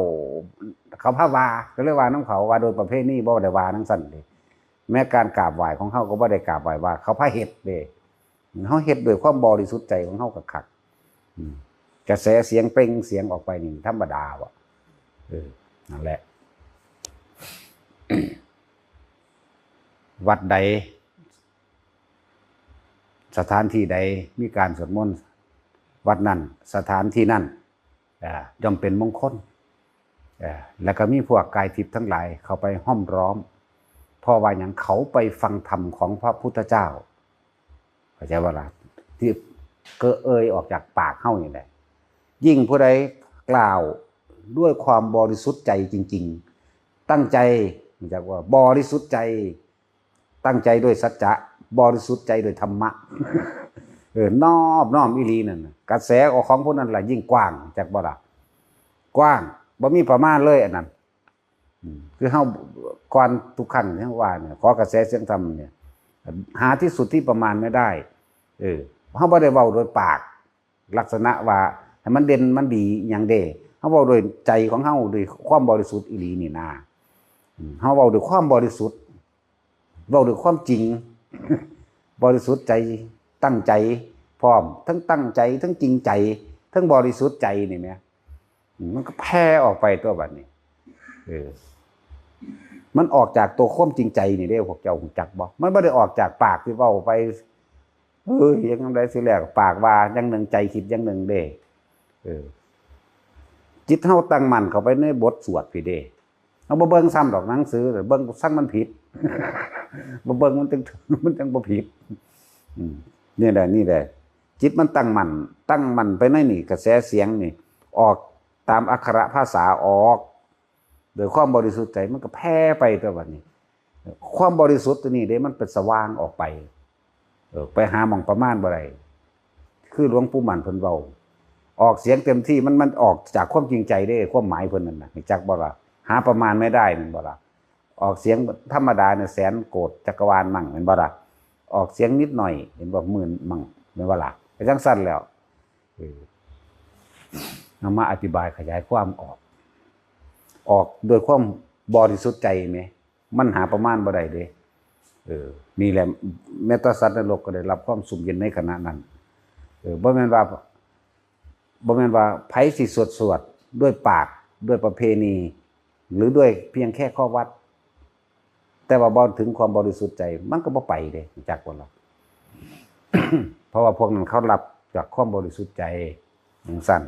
เขาพาว่า ก็เลยว่านำเขา ว่าโดยประเพณี บ่ได้ว่าจั่งซั่นเด้ แม้การกราบไหว้ของเฮาก็บ่ได้กราบไหว้ว่า เขาพาเฮ็ดเด้ เฮาเฮ็ดด้วยความบริสุทธิ์ใจของเฮาคักๆ อืม กระแสเสียงเปล่งเสียงออกไปนี่ธรรมดาบ่ เออ นั่นแหละ วัดใด สถานที่ใดมีการสวดมนต์ วัดนั้น สถานที่นั้น อ่า ย่อมเป็นมงคล อ่า แล้วก็มีพวกกายทิพย์ทั้งหลายเข้าไปห้อมล้อม เพราะว่าหยัง เขาไปฟังธรรมของพระพุทธเจ้า เข้าใจบ่ล่ะ ที่เกิดเอ่ยออกจากปากเฮานี่แหละ ยิ่งผู้ใดกล่าวด้วยความบริสุทธิ์ใจจริงๆ ตั้งใจ รู้จักว่าบริสุทธิ์ใจ ตั้งใจด้วยสัจจะ บริสุทธิ์ใจด้วยธรรมะ เออ นอบน้อมอีหลีนั่นน่ะ กระแสของผู้นั้นล่ะยิ่งกว้าง จักบ่ล่ะ กว้าง บ่มีประมาณเลยอันนั้น อืม คือเฮา ก่อนทุกครั้งที่เฮาว่าเนี่ย ขอกระแสเสียงธรรมเนี่ย หาที่สุดที่ประมาณไม่ได้ เออ เฮาบ่ได้เว้าโดยปาก ลักษณะว่าให้มันเด่นมันดีหยังเด้ เฮาเว้าโดยใจของเฮา โดยความบริสุทธิ์อีหลีนี่นา อืม เฮาเว้าด้วยความบริสุทธิ์ เว้าด้วยความจริง บริสุทธิ์ใจ ตั้งใจพร้อม ทั้งตั้งใจ ทั้งจริงใจ ทั้งบริสุทธิ์ใจนี่แหม อืม มันก็แผ่ออกไปตัวบัดนี้ เออ มันออกจากตัวความจริงใจนี่เด้ พวกเจ้ารู้จักบ่ มันบ่ได้ออกจากปากที่เว้าไป เอ้ย ยังได๋สิแล้ว ปากว่าอย่างหนึ่ง ใจคิดอย่างหนึ่งเด้ เออ จิตเฮาตั้งมั่นเข้าไปในบทสวดพี้เด้ เฮาบ่เบิ่งซ้ำดอกหนังสือ เบิ่งซังมันผิด บ่เบิ่งมันจั่ง มันจั่งบ่ผิด อืม นี่แหละ นี่แหละ จิตมันตั้งมั่น ตั้งมั่นไปในนี่ กระแสเสียงนี่ ออกตามอักขระภาษาออก โดยความบริสุทธิ์ใจมันก็แผ่ไปตัวบัดนี้ ความบริสุทธิ์ตัวนี้เด้ มันเป็นสว่างออกไป เออ ไปหาหม่องประมาณบ่ได้ คือหลวงปู่มั่นเพิ่นเว้า ออกเสียงเต็มที่ มัน มันออกจากความจริงใจเด้ ความหมายเพิ่นนั่นน่ะ รู้จักบ่ล่ะ หาประมาณไม่ได้แม่นบ่ล่ะ ออกเสียงธรรมดาเนี่ย แสนโกดจักรวาลมั่งแม่นบ่ล่ะ ออกเสียงนิดหน่อย เห็นบ่ หมื่นมั่งแม่นบ่ล่ะ ก็จั่งซั่นแล้ว เออ เอามาอธิบายขยายความออก ออกโดยความบริสุทธิ์ใจแหม มันหาประมาณบ่ได้เด้ เออ นี่แหละ แม้แต่สัตว์นรกก็ได้รับความสุขเย็นในขณะนั้น เออ บ่แม่นว่า บ่แม่นว่าไผสิสวด สวดด้วยปาก ด้วยประเพณี หรือด้วยเพียงแค่ข้อวัด แต่ว่าบ่ถึงความบริสุทธิ์ใจ มันก็บ่ไปเด้ รู้จักบ่ล่ะ เพราะว่าพวกนั้นเขารับจากความบริสุทธิ์ใจจั่งซั่น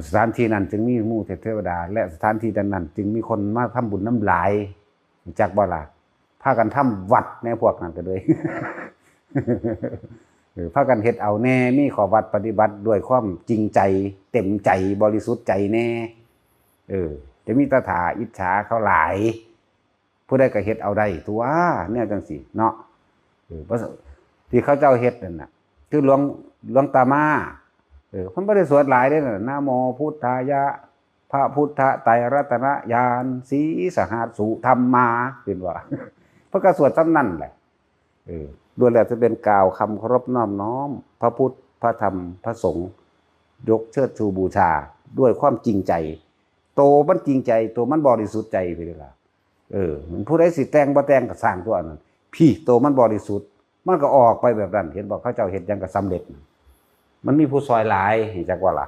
สถานที่นั้นจึงมีหมู่เทพเทวดา และสถานที่นั้นๆ จึงมีคนมาทำบุญนำหลาย รู้จักบ่ล่ะ พากันทำวัดแหน่ พวกนั้นก็เลย เออ พากันเฮ็ดเอาแหน่ มีข้อวัดปฏิบัติด้วยความจริงใจ เต็มใจ บริสุทธิ์ใจแหน่ เออ จะมีตาถ่าอิจฉาเขาหลาย ผู้ใดก็เฮ็ดเอาได้ตั๊ว แนวจั่งซี้เนาะ เออ บ่ ที่เขาเจ้าเฮ็ดนั่นน่ะ คือหลวง หลวงตามา เออ เพิ่นบ่ได้สวดหลายเด้นั่นน่ะ นะโมพุทธายะ พระพุทธไตรรัตนญาณ สีสหัสสุธรรมา เห็นบ่ เพิ่นก็สวดส่ำนั่นแหละ เออ ล้วนแล้วจะเป็นกล่าวคำเคารพนอบน้อม พระพุทธ พระธรรม พระสงฆ์ ยกเชิดชูบูชา ด้วยความจริงใจ โตมันจริงใจ โตมันบริสุทธิ์ใจไปเลยล่ะ เออ มันผู้ใดสิแต่งบ่แต่งก็ซ่างตั๊วนั้น พี้ โตมันบริสุทธิ์ มันก็ออกไปแบบนั้น เห็นบ่ เขาเจ้าเฮ็ดหยังก็สำเร็จ มันมีผู้ซอยหลาย รู้จักบ่ล่ะ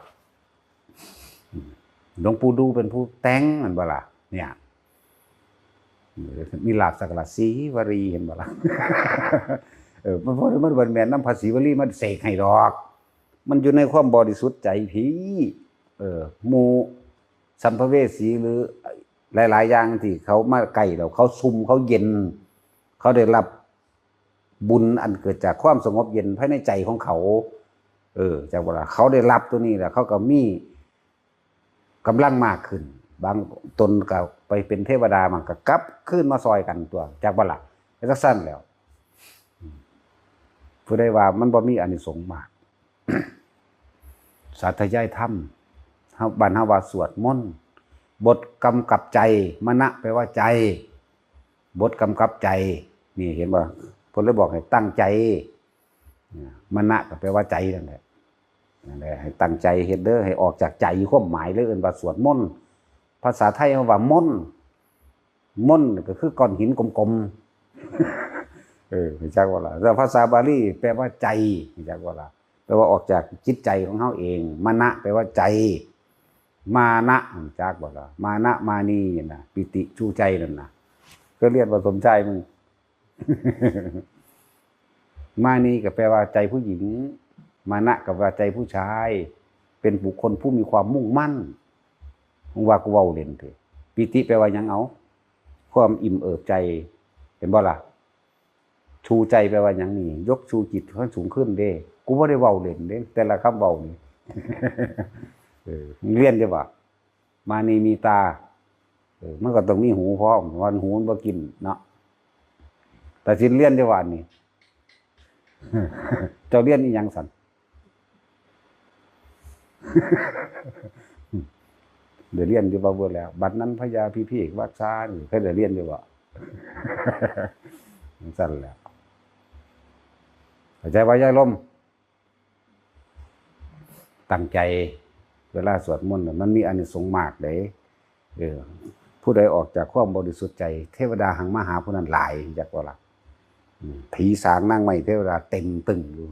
หลวงปู่ดูเป็นผู้แต่ง แม่นบ่ล่ะ เนี่ย มีลาภสักการะศรีวลี เห็นบ่ล่ะ เออ มันบ่ มันบ่แม่นนำพระศรีวลีมาเสกให้ดอก มันอยู่ในความบริสุทธิ์ใจพี้ เออ หมู่สัมภเวสีหรือหลายๆอย่างที่เขามาใกล้แล้ว เขาซุ่ม เขาเย็น เขาได้รับบุญอันเกิดจากความสงบเย็นภายในใจของเขา เออ จักบ่ล่ะ เขาได้รับตัวนี้แล้ว เขาก็มีกำลังมากขึ้น บางตนก็ไปเป็นเทวดา มันก็กลับคืนมาซอยกันตั๊ว จักบ่ล่ะ จั่งซั่นแล้ว ผู้ใดว่ามันบ่มีอานิสงส์มาก สาธยายธรรม เฮา บ้านเฮาว่าสวดมนต์ บทกำกับใจ มณะแปลว่าใจ บทกำกับใจ นี่เห็นบ่ เพิ่นเลยบอกให้ตั้งใจ มณะก็แปลว่าใจนั่นแหละ นั่นแหละ ให้ตั้งใจเฮ็ดเด้อ ให้ออกจากใจ ความหมายเลย เอิ้นว่าสวดมนต์ ภาษาไทยเฮาว่ามนต์ มนต์ก็คือก้อนหินกลมๆ เออ รู้จักบ่ล่ะ แล้วภาษาบาลีแปลว่าใจ รู้จักบ่ล่ะ แปลว่าออกจากจิตใจของเฮาเอง มณะแปลว่าใจ มานะ รู้จักบ่ล่ะ มานะ มานีน่ะ ปิติ ชูใจนั่นน่ะ เคยเรียนบ่ สมชายมึง มานีก็แปลว่าใจผู้หญิง มานะก็แปลว่าใจผู้ชาย เป็นบุคคลผู้มีความมุ่งมั่น มึงว่ากูเว้าเล่นติ ปิติแปลว่าหยัง เอา ความอิ่มเอิบใจ เห็นบ่ล่ะ ชูใจแปลว่าหยังนี่ ยกชูจิตให้สูงขึ้นเด้ กูบ่ได้เว้าเล่นเด้ แต่ละคำเว้านี่ เออ มึงเรียนอยู่บ่ มานีมีตา เออ มันก็ต้องมีหูพร้อม วันหูมันบ่กินเนาะ ตัดสินเรียนอยู่บ่ อันนี้ เจ้าเรียนอีหยังซั่น ได้เรียนอยู่บ่ เบิดแล้ว บัดนั้นพญาพิเภกวัสสานี่ เคยได้เรียนอยู่บ่ จั่งซั่นแหละ เข้าใจบ่ ยายลม ตั้งใจ เวลาสวดมนต์น่ะ มันมีอานิสงส์มากเด้ เออ ผู้ใดออกจากความบริสุทธิ์ใจ เทวดาหังมาหาผู้นั้นหลาย จักบ่ล่ะ อืม ผีสางนางไม้เทวดาเต็มตึงอยู่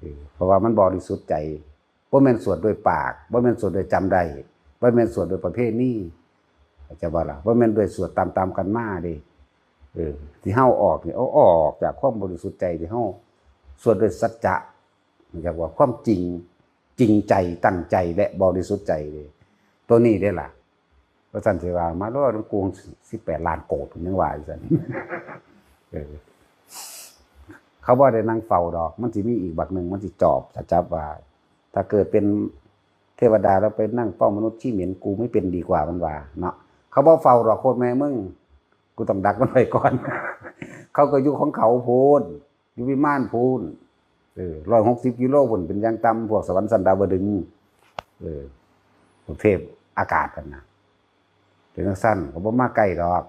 เออ เพราะว่ามันบริสุทธิ์ใจ บ่แม่นสวดด้วยปาก บ่แม่นสวดด้วยจำได้ บ่แม่นสวดด้วยประเพณี เข้าใจบ่ล่ะ? บ่แม่นด้วยสวดตามๆกันมาเด้ เออ ที่เฮาออกนี่ เอาออกจากความบริสุทธิ์ใจที่เฮาสวดด้วยสัจจะ เรียกว่าความจริง จริงใจ ตั้งใจ และบริสุทธิ์ใจเด้ ตัวนี้เด้ล่ะ ว่าซั่นสิว่า มาโลด กูสิบแปดล้านโกด ยังว่าอยู่ซั่น เออ เขาบ่ได้นั่งเฝ้าดอก มันสิมีอีกบักหนึ่ง มันสิจอบ จะจับว่า ถ้าเกิดเป็นเทวดาแล้วไปนั่งเฝ้ามนุษย์ขี้เหม็น กูไม่เป็นดีกว่า มันว่าเนาะ เขาบ่เฝ้าดอก โคตรแม่มึง กูต้องดักมันไว้ก่อน เขาก็อยู่ของเขาพู้น อยู่วิมานพู้น เออ ร้อยหกสิบกิโลพู้น เป็นอย่างต่ำ พวกสวรรค์ชั้นดาวดึงส์ เออ พวกเทพอากาศกันนะ เป็นจั่งซั่น เขาบ่มาใกล้ดอก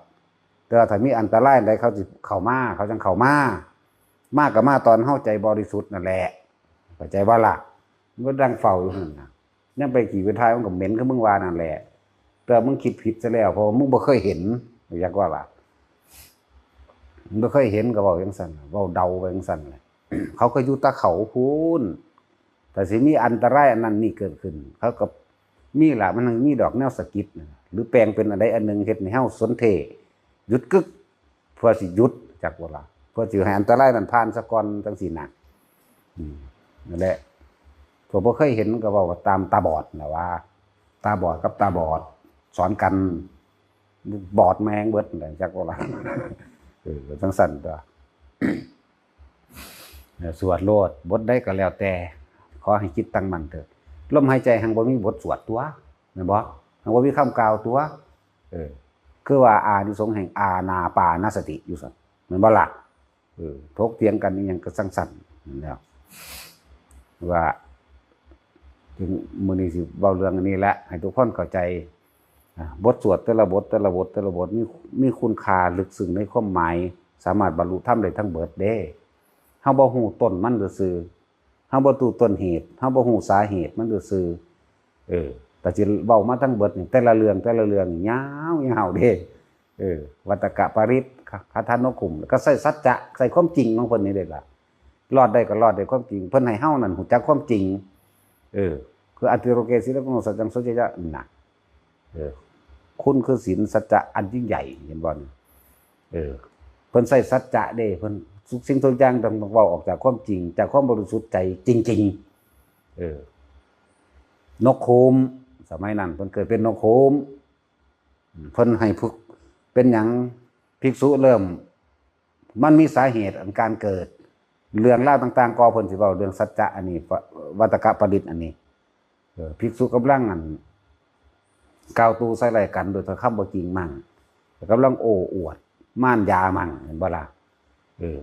แต่ว่าถ้ามีอันตรายใด เขาสิเข้ามา เขาจั่งเข้ามา มาก็มาตอนเฮาใจบริสุทธิ์นั่นแหละ เข้าใจบ่ล่ะ? มันก็นั่งเฝ้าอยู่หั่นน่ะ ยังไปขี่ไปถ่าย มันก็เหม็นคือมึงว่านั่นแหละ แต่มึงคิดผิดซะแล้ว เพราะว่ามึงบ่เคยเห็น อยากว่าล่ะ มึงบ่เคยเห็นก็เว้าจั่งซั่น เว้าเดาไปจั่งซั่นแหละ เขาก็อยู่ตาเขาพู้น ถ้าสิมีอันตรายอันนั้นนี่เกิดขึ้น เขาก็มีล่ะ มันมีดอกแนวสะกิดน่ะ หรือแปลงเป็นอันใดอันหนึ่ง เฮ็ดให้เฮาสนเท่ หยุดกึก เพื่อสิหยุด จักบ่ล่ะ เพื่อสิให้อันตรายนั้นผ่านซะก่อน จั่งซี้น่ะ อืม นั่นแหละ พวกบ่เคยเห็นก็เว้าว่าตามตาบอดน่ะว่า ตาบอดกับตาบอดสอนกัน บอดแม่งเบิดนั่นแหละ จักบ่ล่ะ เออ จั่งซั่นตั๊ว เออ สวดโลด บทใดก็แล้วแต่ ขอให้จิตตั้งมั่นเถอะ ลมหายใจหั้นบ่มีบทสวดตั๊ว แม่นบ่? หั้นบ่มีคำกล่าวตั๊ว เออ คือว่าอานิสงส์แห่งอานาปานสติอยู่ซั่น แม่นบ่ล่ะ? เออ ถกเถียงกันอีหยังก็จั่งซั่นนั่นแหละ ว่า ถึงมื้อนี้สิเว้าเรื่องอันนี้แหละ ให้ทุกคนเข้าใจ อ่า บทสวดแต่ละบท แต่ละบท แต่ละบท มี มีคุณค่าลึกซึ้งในความหมาย สามารถบรรลุธรรมได้ทั้งเบิดเด้ เฮาบ่ฮู้ต้นมันซื่อๆ เฮาบ่รู้ต้นเหตุ เฮาบ่ฮู้สาเหตุมันซื่อๆ เออ แต่สิเว้ามาทั้งเบิดนี่ แต่ละเรื่อง แต่ละเรื่องนี่ยาวๆเด้ เออ วัตตกปริตร คาถานกขุม ก็ใช้สัจจะ ใช้ความจริงของเพิ่นนี่เด้ล่ะ รอดได้ก็รอดด้วยความจริง เพิ่นให้เฮานั่นรู้จักความจริง เออ คือ อติโรเก ศีลัง กุณัง สัจจัง โส เจยะ นั่นน่ะ เออ คุณคือศีลสัจจะอันยิ่งใหญ่ เห็นบ่นี่? เออ เพิ่นใช้สัจจะเด้ เพิ่นทุกสิ่งทุกอย่างต้องเว้าออกจากความจริง จากความบริสุทธิ์ใจจริงๆ เออ นกขุม สมัยนั้นเพิ่นเกิดเป็นนกขุม เพิ่นให้ฝึก เป็นหยังภิกษุเริ่ม มันมีสาเหตุอันการเกิด เรื่องราวต่างๆ ก็เพิ่นสิเว้าเรื่องสัจจะอันนี้ วัตตกปริตรอันนี้ เออ ภิกษุกำลัง อัน กล่าวตู่ใส่ร้ายกันโดยถ้อยคำบ่จริงมั่ง กำลังโอ้อวดมารยามั่ง เห็นบ่ล่ะ? เออ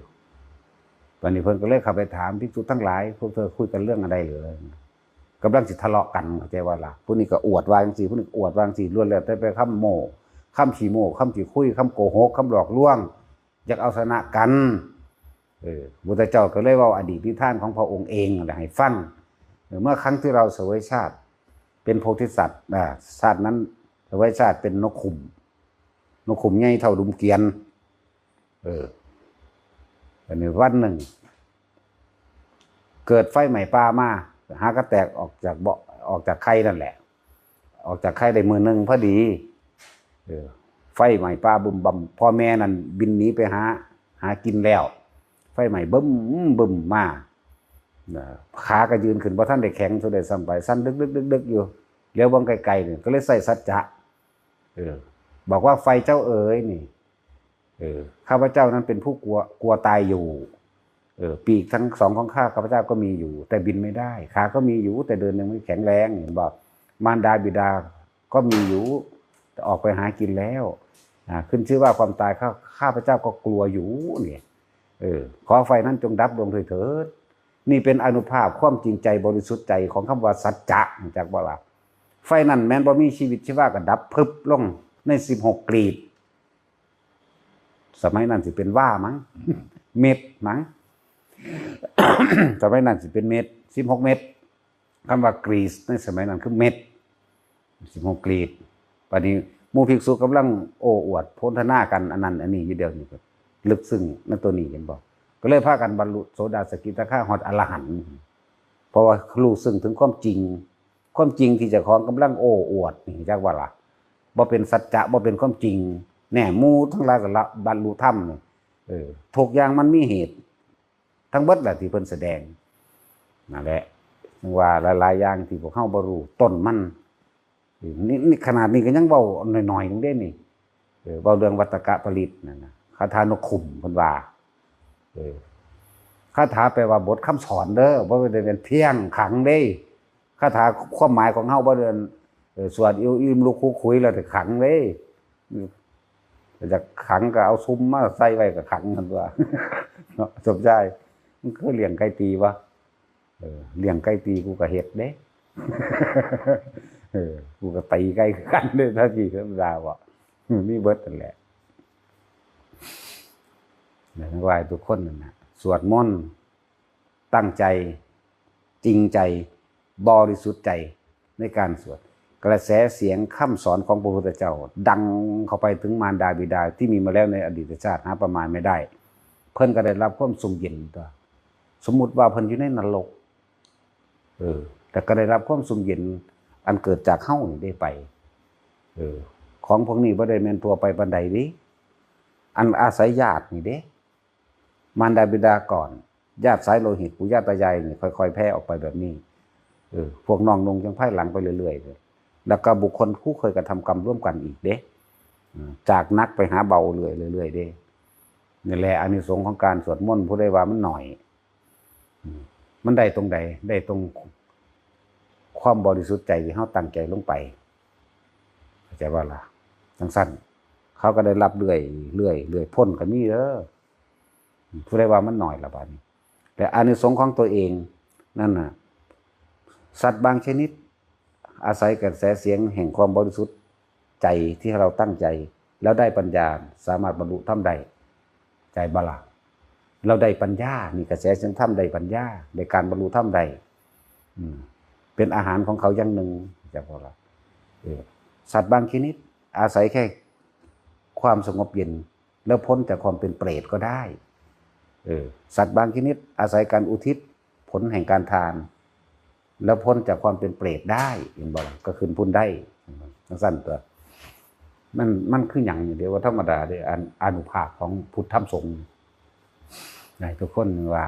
บัดนี้เพิ่นก็เลยเข้าไปถาม ภิกษุทั้งหลาย พวกเธอคุยกันเรื่องอะไรเหรอ? กำลังสิทะเลาะกัน เข้าใจบ่ล่ะ? ผู้นี้ก็อวดว่าจั่งซี้ ผู้นี้ก็อวดว่าจั่งซี้ ล้วนแล้วแต่เป็นคำโม้ คำขี้โม้ คำขี้คุย คำโกหก คำหลอกลวง อยากเอาชนะกัน เออ พุทธเจ้าก็เลยเว้าอดีตนิทานของพระองค์เองนั่นแหละให้ฟัง เออ เมื่อครั้งที่เราเสวยชาติเป็นโพธิสัตว์ อ่า ชาตินั้นเสวยชาติเป็นนกขุม นกขุมใหญ่เท่าดุมเกวียน เออ อันนี้วันหนึ่ง เกิดไฟไหม้ป่ามา หากะแตกออกจากเบาะ ออกจากไข่นั่นแหละ ออกจากไข่ได้มื้อหนึ่งพอดี เออ ไฟไหม้ป่าบึ้มบั้ม พ่อแม่นั่นบินหนีไปหา หากินแล้ว ไฟไหม้บึ้มบึ้มมา นะ ขาก็ยืนขึ้นบ่ทันได้แข็งเท่าใดซ้ำไป สั่นดึกดึกดึกดึกอยู่ เหลียวเบิ่งไกลๆนี่ ก็เลยใช้สัจจะ เออ บอกว่า ไฟเจ้าเอ๋ยนี่ เออ ข้าพเจ้านั้นเป็นผู้กลัว กลัวตายอยู่ เออ ปีกทั้งสองของข้า ข้าพเจ้าก็มีอยู่ แต่บินไม่ได้ ขาก็มีอยู่ แต่เดินยังไม่แข็งแรง เห็นบ่? มารดาบิดาก็มีอยู่ แต่ออกไปหากินแล้ว อ่า ขึ้นชื่อว่าความตาย ข้า ข้าพเจ้าก็กลัวอยู่นี่ เออ ขอไฟนั้นจงดับลงด้วยเถิด นี่เป็นอานุภาพความจริงใจบริสุทธิ์ใจของคำว่าสัจจะ รู้จักบ่ล่ะ? ไฟนั้นแม้นบ่มีชีวิตชีวาก็ดับพรึบลงในสิบหกกลีบ สมัยนั้นสิเป็นวามั้ง เม็ดมั้ง สมัยนั้นสิเป็นเม็ด สิบหกเม็ด คำว่ากลีบในสมัยนั้นคือเม็ด สิบหกกลีบ บัดนี้หมู่ภิกษุกำลังโอ้อวดโพรรณนากันอันนั้นอันนี้อยู่ เดี๋ยวนี้ก็ลึกซึ้งในตัวนี้ เห็นบ่? ก็เลยพากันบรรลุโสดาสกิทาคาฮอดอรหันต์ เพราะว่ารู้ซึ้งถึงความจริง ความจริงที่เจ้าของกำลังโอ้อวดนี่ จักว่าล่ะ บ่เป็นสัจจะ บ่เป็นความจริง แน่ หมู่ทั้งหลายก็ละบรรลุธรรมนี่ เออ ทุกอย่างมันมีเหตุ ทั้งเบิดแหละที่เพิ่นแสดง นั่นแหละ จั่งว่าหลายๆอย่างที่พวกเฮาบ่รู้ต้นมัน เออ นี่ นี่ขนาดนี้ก็ยังเว้าน้อยๆหนึ่งเด้นี่ เออ เว้าเรื่องวัตตกปริตรนั่นน่ะ คาถานกขุ่มเพิ่นว่า เออ คาถาแปลว่าบทคำสอนเด้อ บ่ได้เป็นเพียงขังเด้ คาถาความหมายของเฮาบ่ได้ เออ สวดอิ่วอิ่มลุกคุกคุยแล้วแต่ขังเด้ อืม อยากขังก็เอาซุมมาใส่ไว้ก็ขังหั่นว่า เนาะ สมชาย มันคือเลี้ยงไก่ตีวะ เออ เลี้ยงไก่ตีกูก็เฮ็ดเด้ เออ กูก็ตีไก่คือกันเด้ ถ้าสิธรรมดาบ่ อืม มีเบิดนั่นแหละ แล้วก็ให้ทุกคนนั่นน่ะ สวดมนต์ ตั้งใจ จริงใจ บริสุทธิ์ใจในการสวด กระแสเสียงคำสอนของพระพุทธเจ้า ดังเข้าไปถึงมารดาบิดาที่มีมาแล้วในอดีตชาติ หาประมาณไม่ได้ เพิ่นก็ได้รับความซุ่มเย็นตั๊ว สมมุติว่าเพิ่นอยู่ในนรก เออ แต่ก็ได้รับความซุ่มเย็นอันเกิดจากเฮานี่ได้ไป เออ ของพวกนี้บ่ได้แม่นทั่วไปปานใดเด้ อันอาศัยญาตินี่เด้ มารดาบิดาก่อน ญาติสายโลหิต ปู่ย่าตายายนี่ค่อยๆแผ่ออกไปแบบนี้ เออ พวกน้องนุ่งจั่งภายหลังไปเรื่อยๆเลย แล้วก็บุคคลผู้เคยกระทำกรรมร่วมกันอีกเด้ อืม จากหนักไปหาเบาเรื่อยๆเรื่อยๆเด้ นี่แหละอานิสงส์ของการสวดมนต์ ผู้ใดว่ามันหน่อย อืม มันได้ตรงใด ได้ตรงความบริสุทธิ์ใจที่เฮาตั้งใจลงไป เข้าใจบ่ล่ะ จั่งซั้น เขาก็ได้รับเรื่อยๆเรื่อยๆ พ้นก็มีเด้อ ผู้ใดว่ามันหน่อยล่ะบาดนี้ แต่อานิสงส์ของตัวเองนั่นน่ะ สัตว์บางชนิด อาศัยกระแสเสียงแห่งความบริสุทธิ์ใจที่เราตั้งใจ แล้วได้ปัญญา สามารถบรรลุธรรมได้ ใจบ่ล่ะ เราได้ปัญญา นี่กระแสเสียงธรรมได้ปัญญา ได้การบรรลุธรรมได้ อืม เป็นอาหารของเขาอย่างหนึ่ง จักบ่ล่ะ เออ สัตว์บางชนิด อาศัยแค่ความสงบเย็น แล้วพ้นจากความเป็นเปรตก็ได้ เออ สัตว์บางชนิด อาศัยการอุทิศผลแห่งการทาน แล้วพ้นจากความเป็นเปรตได้ เห็นบ่ล่ะ ก็ขึ้นพุ้นได้ จั่งซั้นตั๊ว มัน มันคือหยังนี่เด้ ว่าธรรมดาเด้ อัน อานุภาพของพุทธธรรมสงฆ์ ให้ทุกคนว่า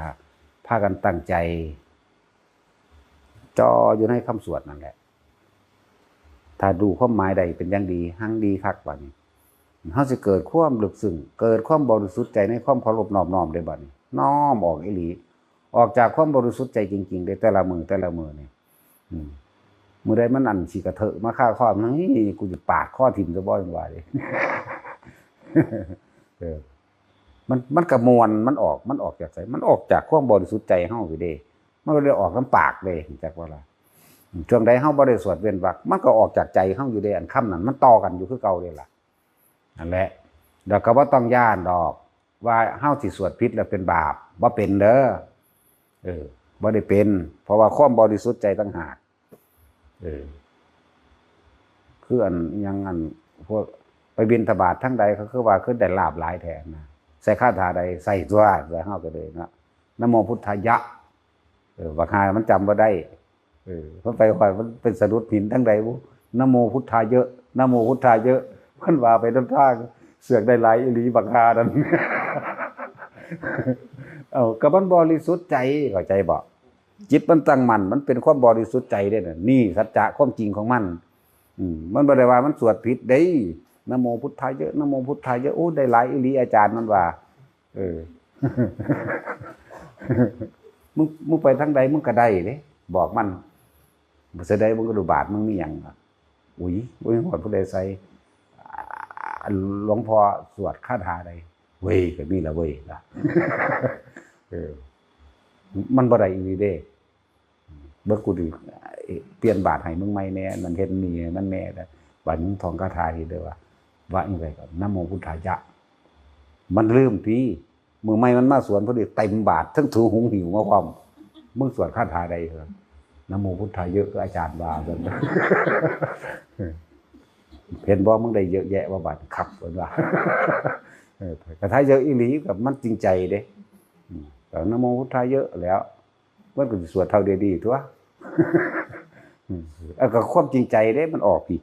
พากันตั้งใจ จ่ออยู่ในคำสวดนั่นแหละ ถ้ารู้ความหมายได้เป็นอย่างดี หังดีคักบาดนี้ เฮาสิเกิดความลึกซึ้ง เกิดความบริสุทธิ์ใจในความเคารพนอบน้อมเด้บาดนี้ น้อมออกอีหลี ออกจากความบริสุทธิ์ใจจริงๆเด้ แต่ละมื้อแต่ละมื้อนี่ อืม มื้อใดมันอันสิกระเทอะมาคาคอ นี่ กูสิปาดคอทิ่มซะบ่ จั่งว่าเด้ เออ มัน มันกะม่วน มันออก มันออกจากไส มันออกจากความบริสุทธิ์ใจเฮาอยู่เด้ มันก็เลยออกนำปากเด้ จักว่าล่ะ ช่วงใดเฮาบ่ได้สวดเว้นวรรค มันก็ออกจากใจเฮาอยู่เด้ อันคำนั้น มันต่อกันอยู่คือเก่าเด้ล่ะ นั่นแหละ แล้วก็บ่ต้องย้านดอก ว่าเฮาสิสวดผิดแล้วเป็นบาป บ่เป็นเด้อ เออ บ่ได้เป็น เพราะว่าความบริสุทธิ์ใจต่างหาก เออ คืออัน อิหยังอัน พวกไปบิณฑบาตทางใด เขาคือว่าคือได้ลาภหลายแท้นะ ใส่คาถาใด ใส่ตั๊ว ใส่เฮาก็เลยเนาะ นะโมพุทธายะ เออ บักห่ามันจำบ่ได้ เออ มันไปค่อย มันเป็นสะดุดหินทางใดบุ นะโมพุทธาเยอะ นะโมพุทธาเยอะ มันว่าไปนำทาง เสือกได้หลายอีหลีบักห่านั่น เอ้า ก็มันบริสุทธิ์ใจ เข้าใจบ่ จิตมันตั้งมั่น มันเป็นความบริสุทธิ์ใจเด้น่ะ นี่สัจจะความจริงของมัน อืม มันบ่ได้ว่ามันสวดผิดเด้ นะโมพุทธาเยอะ นะโมพุทธาเยอะ โอ้ ได้หลายอีหลีอาจารย์มันว่า เออ มึง มึงไปทางใดมึงก็ได้เด้ บอกมัน บ่แสดงมึงก็ดูบาทมึงมีหยังอะ อุ๊ย บ่มีฮอดผู้ใดใส่ อ่า หลวงพ่อสวดคาถาใด เว้ย ก็มีละเว้ยล่ะ เออ มันบ่ได้อีหลีเด้ เบิ่งกูสิเปลี่ยนบาทให้มึงใหม่แหน่ นั่นเฮ็ดนี่ให้มันแหน่ บาดนี้มึงท่องคาถาเฮ็ดเด้อว่า ว่าจั่งใดก็ นะโมพุทธายะ มันลืมติ มื้อใหม่มันมาสวนพอดี เต็มบาท ทั้งถุงหุงหิ้วมาพร้อม มึงสวดคาถาใดเหรอ นะโมพุทธาเยอะ คืออาจารย์ว่า ซั่น เห็นบ่ มึงได้เยอะแยะว่าบาด ครับ เพิ่นว่า เออ คาถาเยอะอีหลี ก็มันจริงใจเด้ อืม ก็นะโมพุทธาเยอะแล้ว มันก็สิสวดเท่าเดียวดีตั๊ว อืม เอ้า ก็ความจริงใจเด้ มันออกติ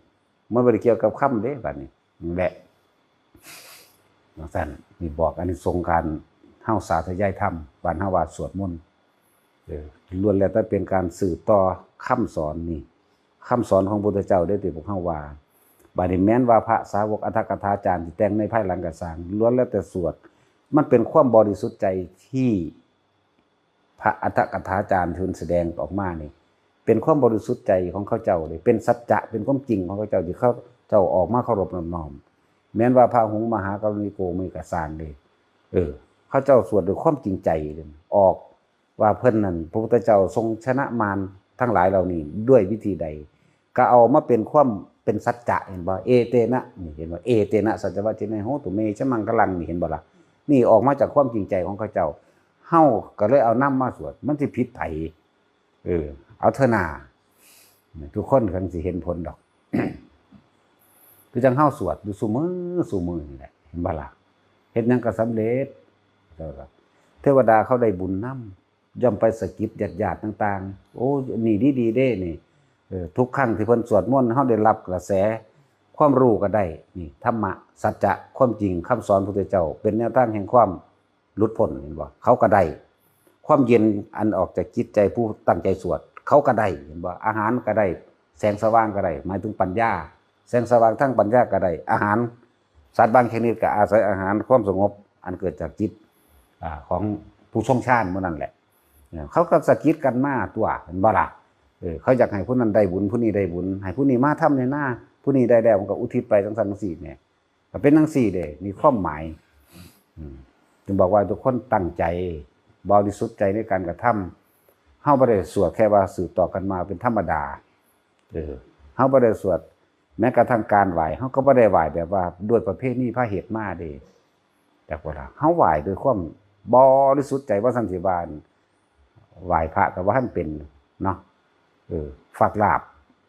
มันบ่ได้เกี่ยวกับคำเด้ บัดนี้ นั่นแหละ จั่งซั่น นี่บอกอานิสงส์การเฮาสาธยายธรรม บัดเฮาว่าสวดมนต์ เออ ล้วนแล้วแต่เป็นการสืบต่อคำสอนนี่ คำสอนของพุทธเจ้าเด้อ ที่พวกเฮาว่า บัดนี้แม้นว่าพระสาวกอัฏฐกถาจารย์ที่แต่งในภายหลังก็ซ่าง ล้วนแล้วแต่สวด มันเป็นความบริสุทธิ์ใจที่ พระอัฏฐกถาจารย์ที่เพิ่นแสดงออกมานี่ เป็นความบริสุทธิ์ใจของเขาเจ้าเลย เป็นสัจจะ เป็นความจริงของเขาเจ้าที่เขาเจ้าออกมาเคารพนอบน้อม แม้นว่าพระหุงมหากรุณิโกเมกสารเลย เออ เขาเจ้าสวดด้วยความจริงใจเลย ออกว่าเพิ่นนั่น พระพุทธเจ้าทรงชนะมารทั้งหลายเหล่านี้ด้วยวิธีใด ก็เอามาเป็นความเป็นสัจจะ เห็นบ่ เอเตนะ นี่เห็นบ่ เอเตนะ สัจจวัจจเน โหตุเม ชะมังคลัง นี่เห็นบ่ล่ะ นี่ออกมาจากความจริงใจของเขาเจ้า เฮาก็เลยเอานำมาสวด มันสิผิดไผ เออ เอาเถอะนา ทุกคนคงสิเห็นผลดอก คือจั่งเฮาสวดอยู่ซุมื้อซุมื้อนี่แหละ เห็นบ่ล่ะ เฮ็ดหยังก็สำเร็จ เทวดาเขาได้บุญนำ ย่อมไปสะกิดญาติๆต่างๆ โอ้ นี่ดีๆเด้นี่ เออ ทุกครั้งที่เพิ่นสวดมนต์ เฮาได้รับกระแสความรู้ก็ได้ นี่ ธรรมะ สัจจะ ความจริง คำสอนพุทธเจ้า เป็นแนวทางแห่งความหลุดพ้น เห็นบ่ เขาก็ได้ ความเย็นอันออกจากจิตใจผู้ตั้งใจสวด เขาก็ได้ เห็นบ่ อาหารก็ได้ แสงสว่างก็ได้ หมายถึงปัญญา แสงสว่างทางปัญญาก็ได้ อาหาร สัตว์บางชนิดก็อาศัยอาหารความสงบอันเกิดจากจิต อ่า ของผู้ทรงฌานหมู่นั้นแหละ เนี่ย เขาก็สะกิดกันมาตั๊ว เห็นบ่ล่ะ เออ เขาอยากให้ผู้นั้นได้บุญ ผู้นี้ได้บุญ ให้ผู้นี้มาทำแหน่นา ผู้นี้ได้แล้วมันก็อุทิศไปจั่งซั้นจั่งซี้เนี่ย ก็เป็นจั่งซี้เด้ มีความหมาย อืม จึงบอกว่าทุกคนตั้งใจ บริสุทธิ์ใจในการกระทำ เฮาบ่ได้สวดแค่ว่าสืบต่อกันมาเป็นธรรมดา เออ เฮาบ่ได้สวด แม้กระทั่งการไหว้ เฮาก็บ่ได้ไหว้แบบว่าด้วยประเพณีพาเฮ็ดมาเด้ แต่ว่าเฮาไหว้ด้วยความบริสุทธิ์ใจ ว่าซั่นสิว่า ไหว้พระก็บ่ทันเป็นเนาะ เออ ฝากลาภ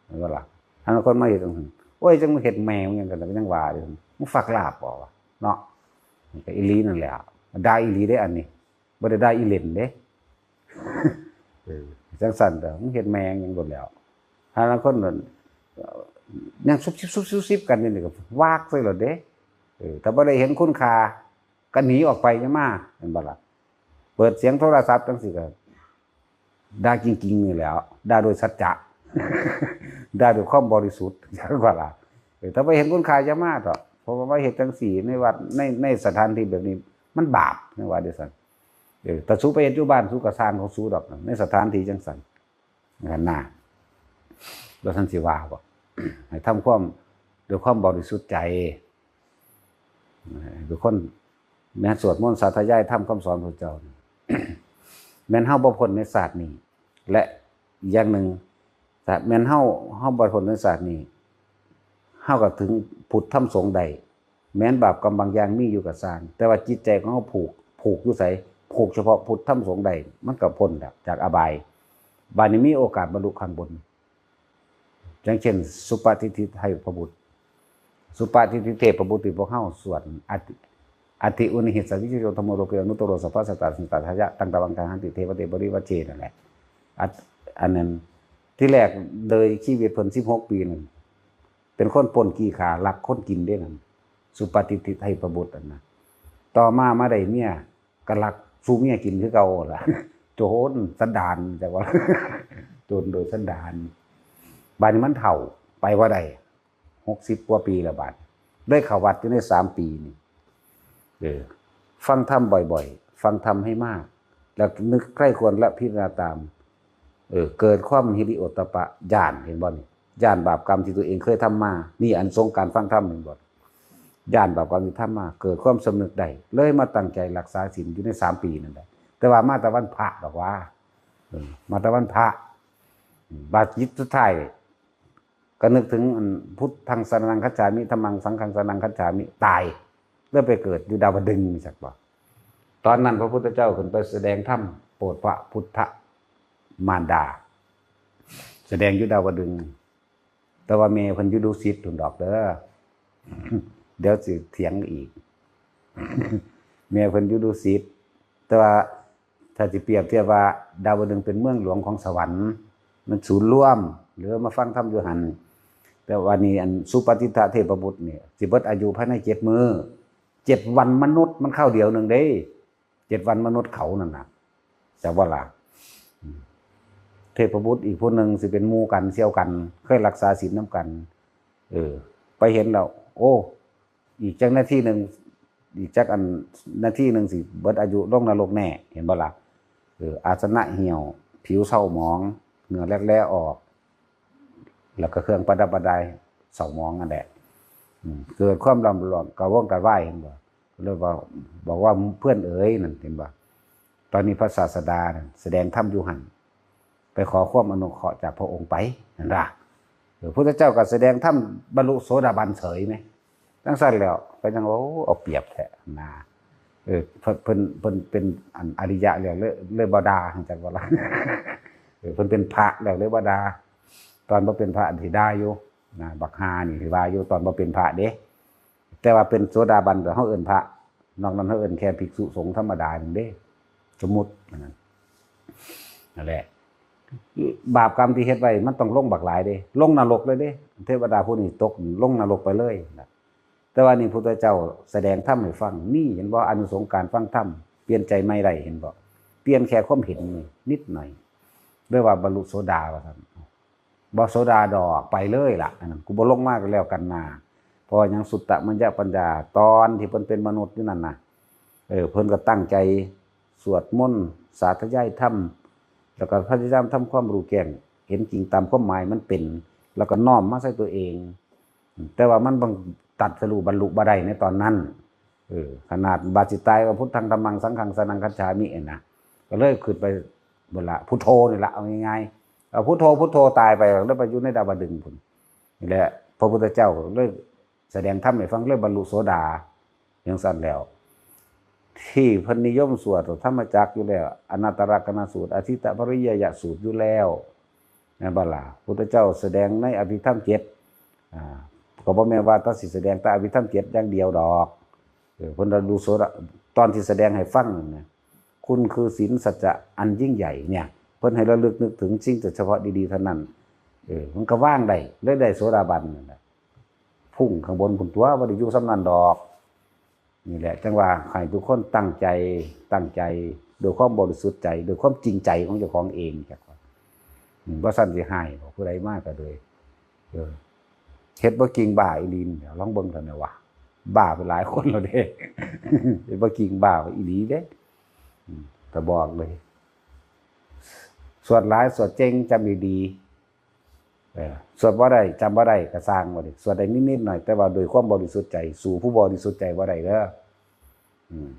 เห็นบ่ล่ะ ถ้าคนมาเฮ็ดจั่งซั้น โอ้ย จั่งมาเฮ็ดแม่มึงหยังกัน ก็ยังว่าอยู่ มึงฝากลาภบ่วะ เนาะ มันก็อีหลีนั่นแหละ ด่าอีหลีเด้อันนี้ บ่ได้ด่าอีเล่นเด้ เออ จั่งซั้นเด้อ มึงเฮ็ดแม่งหยังโดนแล้ว ถ้าลางคนนั่น ยังซุบซิบซุบซิบซุบซิบกันอยู่นี่ก็วากใส่โลดเด้ เออ ถ้าบ่ได้เห็นคุณค่า ก็หนีออกไป อย่ามา เห็นบ่ล่ะ เปิดเสียงโทรศัพท์จั่งซี้ก็ ด่าจริงๆนี่แหล้ว ด่าโดยสัจจะ ด่าด้วยความบริสุทธิ์ จั่งว่าล่ะ เออ ถ้าบ่เห็นคุณค่า อย่ามาเถาะ เพราะว่ามาเฮ็ดจั่งซี้ในวัด ใน ในสถานที่แบบนี้ มันบาป จั่งว่าจั่งซั้น เออ ถ้าสูไปเฮ็ดอยู่บ้าน สูก็ซ่างของสูดอก ในสถานที่จั่งซั้น นั่นน่ะ แล้วท่านสิว่าบ่ ให้ทำความ ด้วยความบริสุทธิ์ใจ เออ ทุกคน แม้นสวดมนต์สาธยายธรรมคำสอนพระเจ้า แม้นเฮาบ่พ้นในชาตินี้ และอย่างหนึ่ง ถ้าแม้นเฮา เฮาบ่พ้นในชาตินี้ เฮาก็ถึงพุทธธรรมสงฆ์ได้ แม้นบาปกรรมบางอย่างมีอยู่ก็ซ่าง แต่ว่าจิตใจของเฮาผูก ผูกอยู่ไส ผูกเฉพาะพุทธธรรมสงฆ์ได้ มันก็พ้นแล้วจากอบาย บาดนี้มีโอกาสบรรลุข้างบน อย่างเช่น สุปฏิฏฐิเทพบุตร สุปฏิฏฐิเทพบุตรที่พวกเฮาสวด อัตติ อัตถิอุนนิหิสสะวิชโช ธัมโม โลเก อนุตตโร สัพพะสัตตา สันตถายะ ตัง ตวัง กังหันติ เทวะเต ปริวัจเช นั่นแหละ อัน อันนั้น ที่แรกเลยชีวิตเพิ่นสิบหกปีนั่น เป็นคนปล้นขี้ข้า ลักคนกินเด้นั่น สุปฏิฏฐิเทพบุตรนั่นนะ ต่อมามาได้เมีย ก็ลักสู่เมียกินคือเก่าล่ะ โจรสันดาน จักว่า โจรโดยสันดาน บาดนี้มันเฒ่า ไปบ่ได้ หกสิบกว่าปีแล้วบาด ได้เข้าวัดอยู่ในสามปีนี่ เออ ฟังธรรมบ่อยๆ ฟังธรรมให้มาก แล้วนึกใคร่ครวญและพิจารณาตาม เออ เกิดความฮิริโอตตัปปะญาณ เห็นบ่นี่ ญาณบาปกรรมที่ตัวเองเคยทำมา นี่อานิสงส์การฟังธรรม เห็นบ่ ญาณบาปกรรมที่ทำมา เกิดความสำนึกได้ เลยมาตั้งใจรักษาศีลอยู่ในสามปีนั่นแหละ แต่ว่ามาแต่วันพระดอกว่า เออ มาแต่วันพระ บาดจิตสุดท้าย ก็นึกถึงอัน พุทธังสรณังคัจฉามิ ธัมมังสังฆังสรณังคัจฉามิ ตาย แล้วไปเกิดอยู่ดาวดึงส์ จักบ่ ตอนนั้นพระพุทธเจ้าขึ้นไปแสดงธรรมโปรดพระพุทธมารดา แสดงอยู่ดาวดึงส์ แต่ว่าแม่เพิ่นอยู่ดุสิตพุ้นดอกเด้อ เดี๋ยวสิเถียงอีก แม่เพิ่นอยู่ดุสิต แต่ว่าถ้าสิเปรียบเทียบว่าดาวดึงส์เป็นเมืองหลวงของสวรรค์ มันศูนย์รวม หรือมาฟังธรรมอยู่หั่น แต่ว่านี่อันสุปฏิทถะเทพบุตรเนี่ยสิเบิดอายุภายในเจ็ดมื้อ เจ็ดวันมนุษย์มันคราวเดียวหนึ่งเด้ เจ็ดวันมนุษย์เขานั่นน่ะ แต่ว่าล่ะ เทพบุตรอีกผู้หนึ่งสิเป็นหมู่กันเสี่ยวกัน เคยรักษาศีลนำกัน เออ ไปเห็นแล้ว โอ้ อีกจักนาทีหนึ่ง อีกจักอันนาทีหนึ่งสิเบิดอายุลงนรกแน่ เห็นบ่ล่ะ เออ อาสนะเหี่ยว ผิวเศร้าหมอง เหงื่อแลกแลออก แล้วก็เครื่องประดับประดาเศร้าหมองนั่นแหละ อืม เกิดความลำลองกระวนกระวาย เห็นบ่ เลยว่า บอกว่าเพื่อนเอ๋ยนั่น เห็นบ่ ตอนนี้พระศาสดานั่นแสดงธรรมอยู่หั่น ไปขอความอนุเคราะห์จากพระองค์ไป นั่นล่ะ เออ พุทธเจ้าก็แสดงธรรมบรรลุโสดาบันเฉยไหม จังซั่นแล้วก็ยังว่า โอ้ เอาเปรียบแท้นะ เออ เพิ่น เพิ่น เพิ่นเป็นอันอริยะแล้วเลย เลยบ่ด่า จังว่าล่ะ เออ เพิ่นเป็นพระแล้วเลยบ่ด่า ตอนบ่เป็นพระอันสิด่าอยู่นะ บักห่านี่สิว่าอยู่ ตอนบ่เป็นพระเด้ แต่ว่าเป็นโสดาบันก็เฮาเอิ้นพระ นอกนั้นเฮาเอิ้นแค่ภิกษุสงฆ์ธรรมดาหนึ่งเด้ สมมุติอันนั้น นั่นแหละ บาปกรรมที่เฮ็ดไว้มันต้องลงบักหลายเด้ ลงนรกเลยเด้ เทวดาผู้นี้ตกลงนรกไปเลยนะ แต่ว่านี่พุทธเจ้าแสดงธรรมให้ฟัง นี่เห็นบ่ อานิสงส์การฟังธรรม เปลี่ยนใจใหม่ได้ เห็นบ่ เปลี่ยนแค่ความเห็นนี่นิดหน่อย เรียกว่าบรรลุโสดาว่าซั่น บ่โสดาดอก ไปเลยล่ะ อันนั้นกูบ่ลงมาก็แล้วกันนา เพราะว่าหยัง สุตตมัญญปัญญา ตอนที่เพิ่นเป็นมนุษย์อยู่นั่นน่ะ เออ เพิ่นก็ตั้งใจสวดมนต์ สาธยายธรรม แล้วก็พยายามทำความรู้แจ้ง เห็นจริงตามความหมายมันเป็น แล้วก็น้อมมาใส่ตัวเอง แต่ว่ามันบัง ตรัสรู้บรรลุบ่ได้ในตอนนั้น เออ ขนาดบาดสิตายว่า พุทธัง ธัมมัง สังฆัง สรณังคัจฉามิ เองนะ ก็เลยขึ้นไปบนละ พุทโธนี่ละ เอาง่ายๆ เอาพุทโธ พุทโธ ตายไป แล้วไปอยู่ในดาวดึงส์พุ้น นี่แหละ พระพุทธเจ้าเลยแสดงธรรมให้ฟัง เลยบรรลุโสดา จังซั่นแล้ว ที่เพิ่นนิยมสวดธรรมจักรอยู่แล้ว อนัตตลักษณสูตร อทิฏฐปริยยสูตรอยู่แล้ว แม่นบ่ล่ะ พุทธเจ้าแสดงในอภิธรรมเจ็ด อ่า ก็บ่แม่นว่าแต่สิแสดงแต่อภิธรรมเจ็ดอย่างเดียวดอก เออ เพิ่นระลึกโสดา ตอนที่แสดงให้ฟังนั่นนะ คุณคือศีลสัจจะอันยิ่งใหญ่เนี่ย เพิ่นให้ระลึกนึกถึงสิ่งแต่เฉพาะดีๆเท่านั้น เออ มันก็วางได้ เลยได้โสดาบันนั่นแหละ พุ่งข้างบนพุ้นตั๊ว บ่ได้อยู่ส่ำนั้นดอก นี่แหละ จังว่าให้ทุกคนตั้งใจ ตั้งใจ ด้วยความบริสุทธิ์ใจ ด้วยความจริงใจของเจ้าของเอง จักว่า อืม บ่ซั่นสิให้บ่ ผู้ใดมาก็เลย เออ เฮ็ดบ่จริงบ้าอีหลีนี่แหละ ลองเบิ่งเถาะแหน่ว่า บ้าไปหลายคนแล้วเด้ เฮ็ดบ่จริงบ้าอีหลีเด้ อืม ก็บอกเลย สวดหลายสวดเจ๋ง จำดีๆ เออ สวดบ่ได้ จำบ่ได้ก็ซ่างว่าดิ สวดได้นิดๆหน่อย แต่ว่าด้วยความบริสุทธิ์ใจ สู้ผู้บริสุทธิ์ใจบ่ได้เด้อ อืม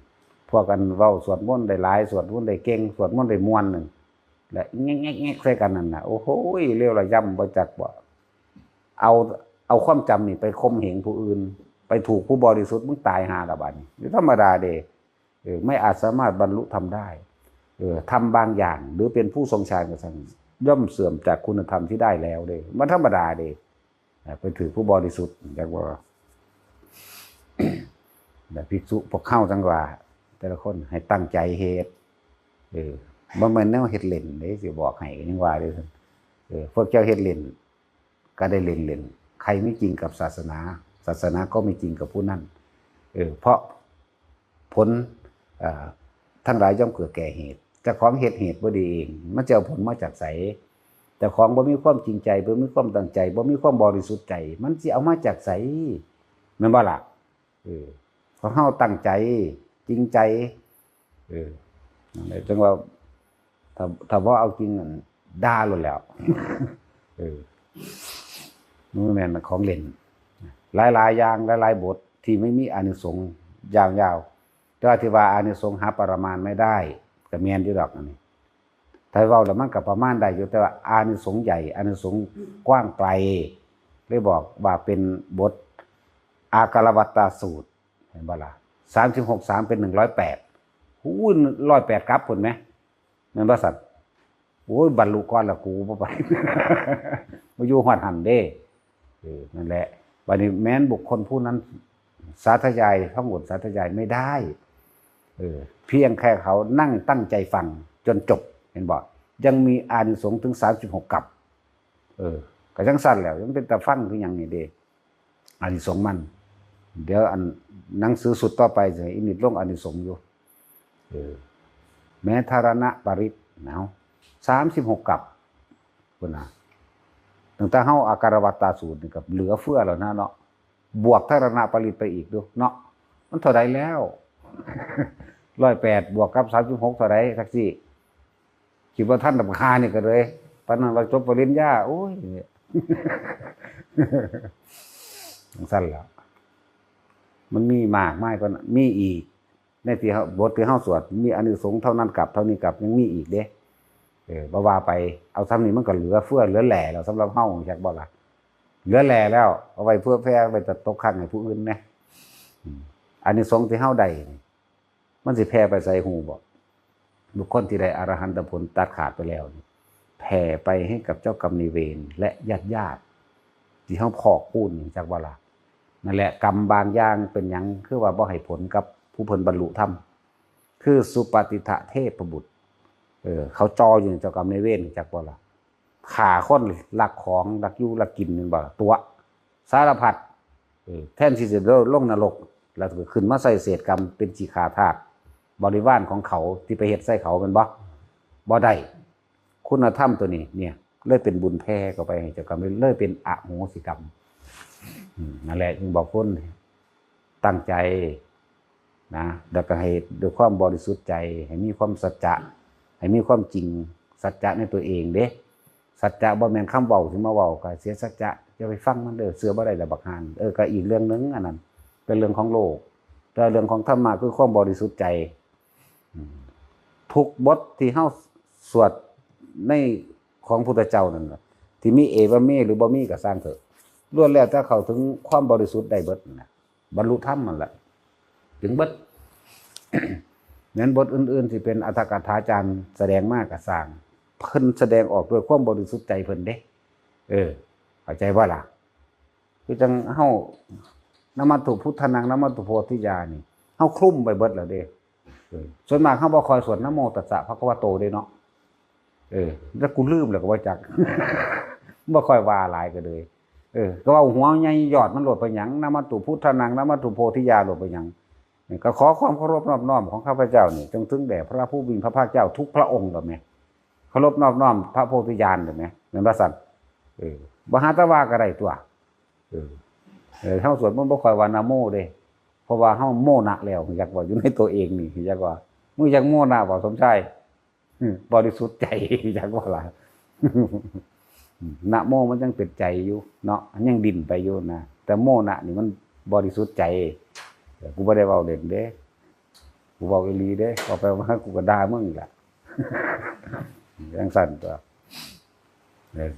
พวกกันเว้าสวดมนต์ได้หลาย สวดมนต์ได้เก่ง สวดมนต์ได้ม่วนนั่นแหละ แงกๆๆใส่กันนั่นน่ะ โอ้โห เลวระยำบ่จักบ่ เอา เอาความจำนี่ไปข่มเหงผู้อื่น ไปถูกผู้บริสุทธิ์ มึงตายห่าละบาดนี้ อยู่ธรรมดาเด้ เออ ไม่อาจสามารถบรรลุธรรมได้ เออ ธรรมบางอย่าง หรือเป็นผู้ทรงฌานก็ช่าง ย่อมเสื่อมจากคุณธรรมที่ได้แล้วเด้ มันธรรมดาเด้ อ่า ไปถือผู้บริสุทธิ์ จักว่า แต่ภิกษุพวกเฮาจังว่า แต่ละคนให้ตั้งใจเฮ็ด เออ บ่แม่นแนวเฮ็ดเล่นเด้ สิบอกให้ ก็ยังว่าอยู่ เออ พวกเจ้าเฮ็ดเล่น ก็ได้เล่นเล่น ใครไม่จริงกับศาสนา ศาสนาก็ไม่จริงกับผู้นั้น เออ เพราะผล เอ่อ ทั้งหลายย่อมเกิดแก่เหตุ เจ้าของเฮ็ดเหตุบ่ดีเอง มันจะเอาผลมาจากไส เจ้าของบ่มีความจริงใจ บ่มีความตั้งใจ บ่มีความบริสุทธิ์ใจ มันสิเอามาจากไส แม่นบ่ล่ะ เออ ของเฮาตั้งใจ จริงใจ เออ นั่นแหละ จังว่า ถ้า ถ้าบ่เอาจริงนั่น ด่าโลดแหล้ว เออ มันแม่นของเล่น หลายๆอย่าง หลายๆบทที่ไม่มีอานิสงส์ยาวๆ แต่ว่าที่ว่าอานิสงส์หาประมาณไม่ได้ ก็แม่นอยู่ดอกอันนี้ ถ้าเว้าแล้วมันก็ประมาณได้อยู่ แต่ว่าอานิสงส์ใหญ่ อานิสงส์กว้างไกล เลยบอกว่าเป็นบทอาการวัตตสูตร เห็นบ่ล่ะ สามสิบหก สาม เป็น หนึ่งร้อยแปด อู้ ร้อยแปด กลับพุ้นแหม แม่นบ่ซั่น โอ้ย บรรลุก่อนละกู บ่ไป มาอยู่ฮอดหั่นเด้ เออ นั่นแหละ บัดนี้แม้นบุคคลผู้นั้นสาธยาย ท่องบทสาธยายไม่ได้ เออ เพียงแค่เขานั่งตั้งใจฟังจนจบ เห็นบ่ ยังมีอานิสงส์ถึง สามสิบหก กับ เออ ก็จั่งซั่นแหล้ว มันเป็นตาฟังคือหยังนี่เด้ อานิสงส์มัน เดี๋ยวอันหนังสือชุดต่อไปสิให้อินิดลงอานิสงส์อยู่ เออ แม้ทรณปริตร เนาะ สามสิบหกกัป พุ้นนะ ตั้งแต่เฮาอาการวัตตาสูตรนี่ก็เหลือเฟือแล้วนะเนาะ บวกทรณปริตรไปอีกดูเนาะ มันเท่าใดแล้ว ร้อยแปด บวกกับ สามสิบหก เท่าใด จักซี่ คิดว่าทันดำคานี่ก็เลย ปานนั้นว่าจบปริญญา โอ้ย จั่งซั่นล่ะ มันมีมากมายกว่านั้น มีอีก ในที่เฮา บทที่เฮาสวด มีอานิสงส์เท่านั้นกัป เท่านี้กัป ยังมีอีกเด้ เออ บ่ว่าไป เอาส่ำนี้มันก็เหลือเฟือเหลือแหล่แล้วสำหรับเฮา จักบ่ล่ะ เหลือแหล่แล้ว เอาไว้เผื่อแผ่ ไว้ตกค้างให้ผู้อื่นแหน่ อืม อานิสงส์ที่เฮาได้นี่ มันสิแผ่ไปไสฮู้บ่ บุคคลที่ได้อรหันตผลตัดขาดไปแล้วนี่ แผ่ไปให้กับเจ้ากรรมนายเวรและญาติๆ ที่เฮาพอกพู้นนี่ จักบ่ล่ะ นั่นแหละ กรรมบางอย่างเป็นหยังคือว่าบ่ให้ผลกับผู้เพิ่นบรรลุธรรม คือสุปฏิฏฐเทพบุตร เออ เขาจ่ออยู่เจ้ากรรมนายเวร จักบ่ล่ะ ฆ่าคน ลักของ ลักอยู่ลักกิน แม่นบ่ล่ะ ตั๋ว สารพัด เออ แทนที่จะลงนรก แล้วก็ขึ้นมาใส่เศษกรรมเป็นขี้ข้าทาส บริวารของเขาที่ไปเฮ็ดใส่เขา แม่นบ่ บ่ได้ คุณธรรมตัวนี้เนี่ย เลยเป็นบุญแผ่เข้าไปให้เจ้ากรรม เลยเป็นอโหสิกรรม อืม นั่นแหละ จึงบอกคนตั้งใจนะ แล้วก็ให้ด้วยความบริสุทธิ์ใจ ให้มีความสัจจะ ให้มีความจริง สัจจะในตัวเองเด้ สัจจะบ่แม่นคำเว้าที่มาเว้า ก็เสียสัจจะ อย่าไปฟังมันเด้อ เชื่อบ่ได้ดอกบักห่า เออ ก็อีกเรื่องหนึ่ง อันนั้นเป็นเรื่องของโลก แต่เรื่องของธรรมะคือความบริสุทธิ์ใจ อืม ทุกบทที่เฮาสวดในของพุทธเจ้านั่นน่ะ ที่มีเอวะเม หรือบ่มีก็ซ่างเถอะ ล้วนแล้วแต่เข้าถึงความบริสุทธิ์ได้เบิดนั่นน่ะ บรรลุธรรมนั่นแหละ ถึงเบิด นั้นบทอื่นๆที่เป็นอรรถกถาจารย์แสดงมาก็ซ่าง เพิ่นแสดงออกด้วยความบริสุทธิ์ใจเพิ่นเด้ เออ เข้าใจบ่ล่ะ คือจั่งเฮา นะมัตถุพุทธานัง นะมัตถุโพธิญาณนี่ เฮาคลุมไปเบิดแล้วเด้ เออ ส่วนมากเฮาบ่ค่อยสวดนะโมตัสสะภะคะวะโตเด้เนาะ เออ แล้วกูลืมแล้วก็บ่จัก บ่ค่อยว่าหลายก็เลย เออ ก็เว้าหัวใหญ่ยอดมันโลดไปหยัง นะมัตถุพุทธานัง นะมัตถุโพธิญาณโลดไปหยัง นี่ก็ขอความเคารพนอบน้อมของข้าพเจ้านี่ จงถึงแด่พระผู้มีพระภาคเจ้าทุกพระองค์โลดแหม เคารพนอบน้อมพระโพธิญาณโลดแหม แม่นบ่ซั่น เออ บ่หาแต่ว่าก็ได้ตัว เออ เออ เฮาสวดมนต์บ่ค่อยว่านะโมเด้ เพราะว่าเฮาโมนะแล้ว อยากว่าอยู่ในตัวเองนี่ อยากว่า มึงอยากโมนะบ่ สมชาย อืม บริสุทธิ์ใจ อยากว่าล่ะ นะโมมันยังเป็นใจอยู่เนาะ ยังดิ้นไปอยู่นะ แต่โมนะนี่มันบริสุทธิ์ใจ กูบ่ได้เว้าเล่นเด้ กูเว้าอีหลีเด้ เว้าไปว่ากูก็ด่ามึงอีกล่ะ จั่งซั่นตัว เออ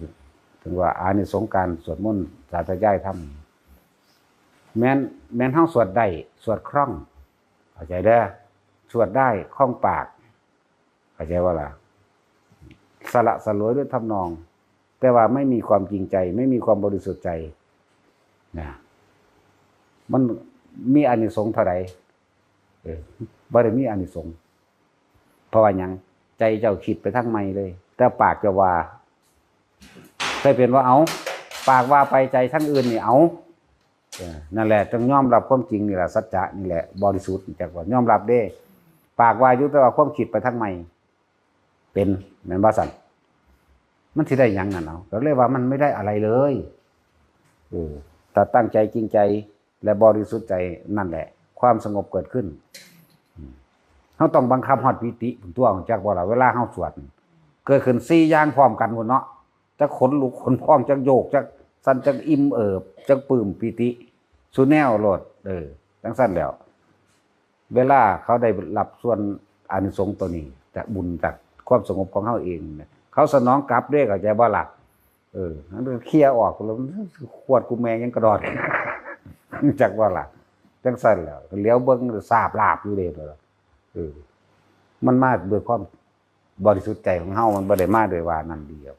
ถึงว่าอานิสงส์การสวดมนต์สาธยายธรรม แม่น แม่นเฮาสวดได้ สวดคล่อง เข้าใจเด้อ สวดได้ คล่องปาก เข้าใจบ่ล่ะ สละสลวยด้วยทำนอง แต่ว่าไม่มีความจริงใจ ไม่มีความบริสุทธิ์ใจ นะ มันมีอานิสงส์เท่าใด เออ บ่ได้มีอานิสงส์ เพราะว่าหยัง ใจเจ้าคิดไปทางใหม่เลย แต่ปากเจ้าว่า เคยเป็นว่า เอา ปากว่าไปใจทางอื่นนี่ เอา เออ นั่นแหละ ต้องยอมรับความจริงนี่แหละ สัจจะนี่แหละ บริสุทธิ์ จักว่ายอมรับเด้ ปากว่าอยู่ แต่ว่าความคิดไปทางใหม่ เป็น แม่นบ่ซั่น มันสิได้หยังนั่นเอา ก็เลยว่ามันไม่ได้อะไรเลย เออ ถ้าตั้งใจจริงใจ และบริสุทธิ์ใจ นั่นแหละ ความสงบเกิดขึ้น อืม เฮาต้องบังคับฮอดปีติ ตัว จักบ่ล่ะ เวลาเฮาสวด เกิดขึ้นสี่อย่างพร้อมกันพุ้นเนาะ จักขนลุกขนพอง จักโยก จักสั่น จักอิ่มเอิบ จักปลื้มปีติ สู่แนวโลด เออ จั่งซั่นแหล้ว เวลาเขาได้รับส่วนอานิสงส์ตัวนี้ จากบุญ จากความสงบของเฮาเองเนี่ย เขาสนองกลับเด้ เข้าใจบ่ล่ะ เออ มันเคลียร์ออกแล้ว ขวดกูแม่งยังกระดอน จักบ่ล่ะ จั่งซั่นแหล้ว เหลียวเบิ่งสาบลาบอยู่เด้ เออ มันมาด้วยความบริสุทธิ์ใจของเฮา มันบ่ได้มาด้วยว่านั่นเดียว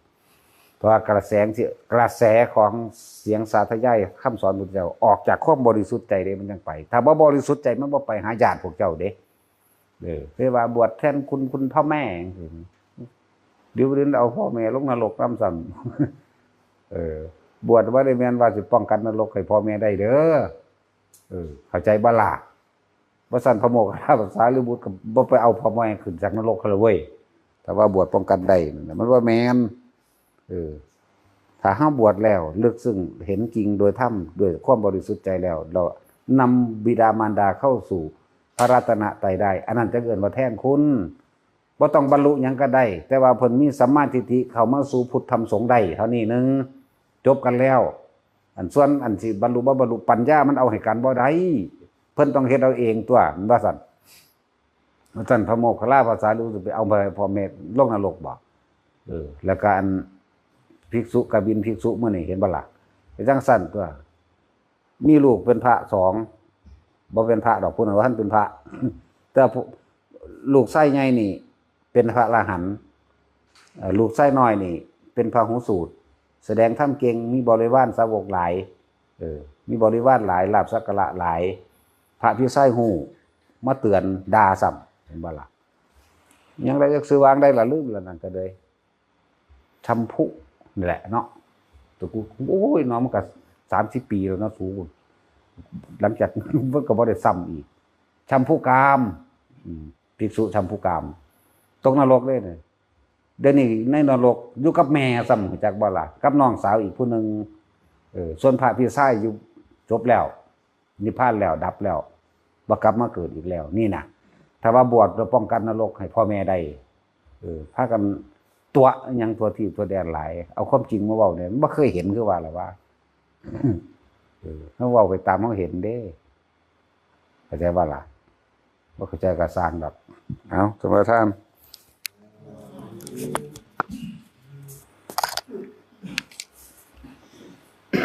เพราะว่ากระแสที่ กระแสของเสียงสาธยายคำสอนพุทธเจ้า ออกจากความบริสุทธิ์ใจเด้ มันจั่งไป ถ้าบ่บริสุทธิ์ใจ มันบ่ไปหาญาติพวกเจ้าเด้ เออ เรียกว่าบวชแทนคุณ คุณพ่อแม่จั่งซี้ เดี๋ยวเดี๋ยวเอาพ่อแม่ลงนรกนำซ้ำ เออ บวชบ่ได้แม่นว่าสิป้องกันนรกให้พ่อแม่ได้เด้อ เออ เข้าใจบ่ล่ะ ว่าซั่นพระโมคคัลลาภาษารีบุตรก็บ่ไปเอาพ่อแม่ขึ้นจากนรกเขาเลยเว้ย แต่ว่าบวชป้องกันได้นั่นน่ะ มันว่าแม่น เออ ถ้าเฮาบวชแล้วลึกซึ้งเห็นจริงโดยธรรม ด้วยความบริสุทธิ์ใจแล้ว เรานำบิดามารดาเข้าสู่พระรัตนตรัยได้ อันนั้นจะเอิ้นว่าแทนคุณ บ่ต้องบรรลุหยังก็ได้ แต่ว่าเพิ่นมีสัมมาทิฏฐิเข้ามาสู่พุทธธรรมสงฆ์ได้เท่านี้หนึ่ง จบกันแล้ว อันส่วนอันสิบรรลุบ่บรรลุปัญญามันเอาให้กันบ่ได้ เพิ่นต้องเฮ็ดเอาเองตัว มันว่าซั่น ว่าซั่นพระโมคคัลลาภาษารู้สิไปเอาไปพ่อแม่ลงนรกบ่ เออ แล้วก็อันภิกษุกบิลภิกษุมื้อนี้เห็นบ่ล่ะ เป็นจังซั่นตัว มีลูกเป็นพระสอง บ่เป็นพระดอก ผู้นั้นว่าท่านเป็นพระ แต่ผู้ ลูกชายใหญ่นี่ เป็นพระอรหันต์ เอ่อ ลูกชายน้อยนี่ เป็นพระหูสูตร แสดงธรรมเก่ง มีบริวารสาวกหลาย เออ มีบริวารหลาย ลาภสักการะหลาย พระพี่ชายฮู้ มาเตือนด่าซ้ำ เห็นบ่ล่ะ ยังได้จักชื่อวางได้ละลืมแล้วนั่นก็เลย ชัมพุนี่แหละเนาะ แต่กู โอ้ย เนาะ มันก็สามสิบปีแล้วเนาะสู หลังจากมันก็บ่ได้ซ้ำอีก ชัมพุกาม อืม ภิกษุชัมพุกาม ตกนรกเลยเนี่ย เดี๋ยวนี้ในนรกอยู่กับแม่ซ้ำ รู้จักบ่ล่ะ กับน้องสาวอีกผู้หนึ่ง เออ ส่วนพระพี่ชายอยู่จบแล้ว นิพพานแล้ว ดับแล้ว บ่กลับมาเกิดอีกแล้ว นี่นะ ถ้าว่าบวชเพื่อป้องกันนรกให้พ่อแม่ได้ เออ พากันตัวหยังทั่วที่ทั่วแดนหลาย เอาความจริงมาเว้าเนี่ย บ่เคยเห็นคือว่าล่ะวะ เออ เฮาเว้าไปตามเฮาเห็นเด้ เข้าใจบ่ล่ะ บ่เข้าใจก็ซ่างดอก เอา สมาทาน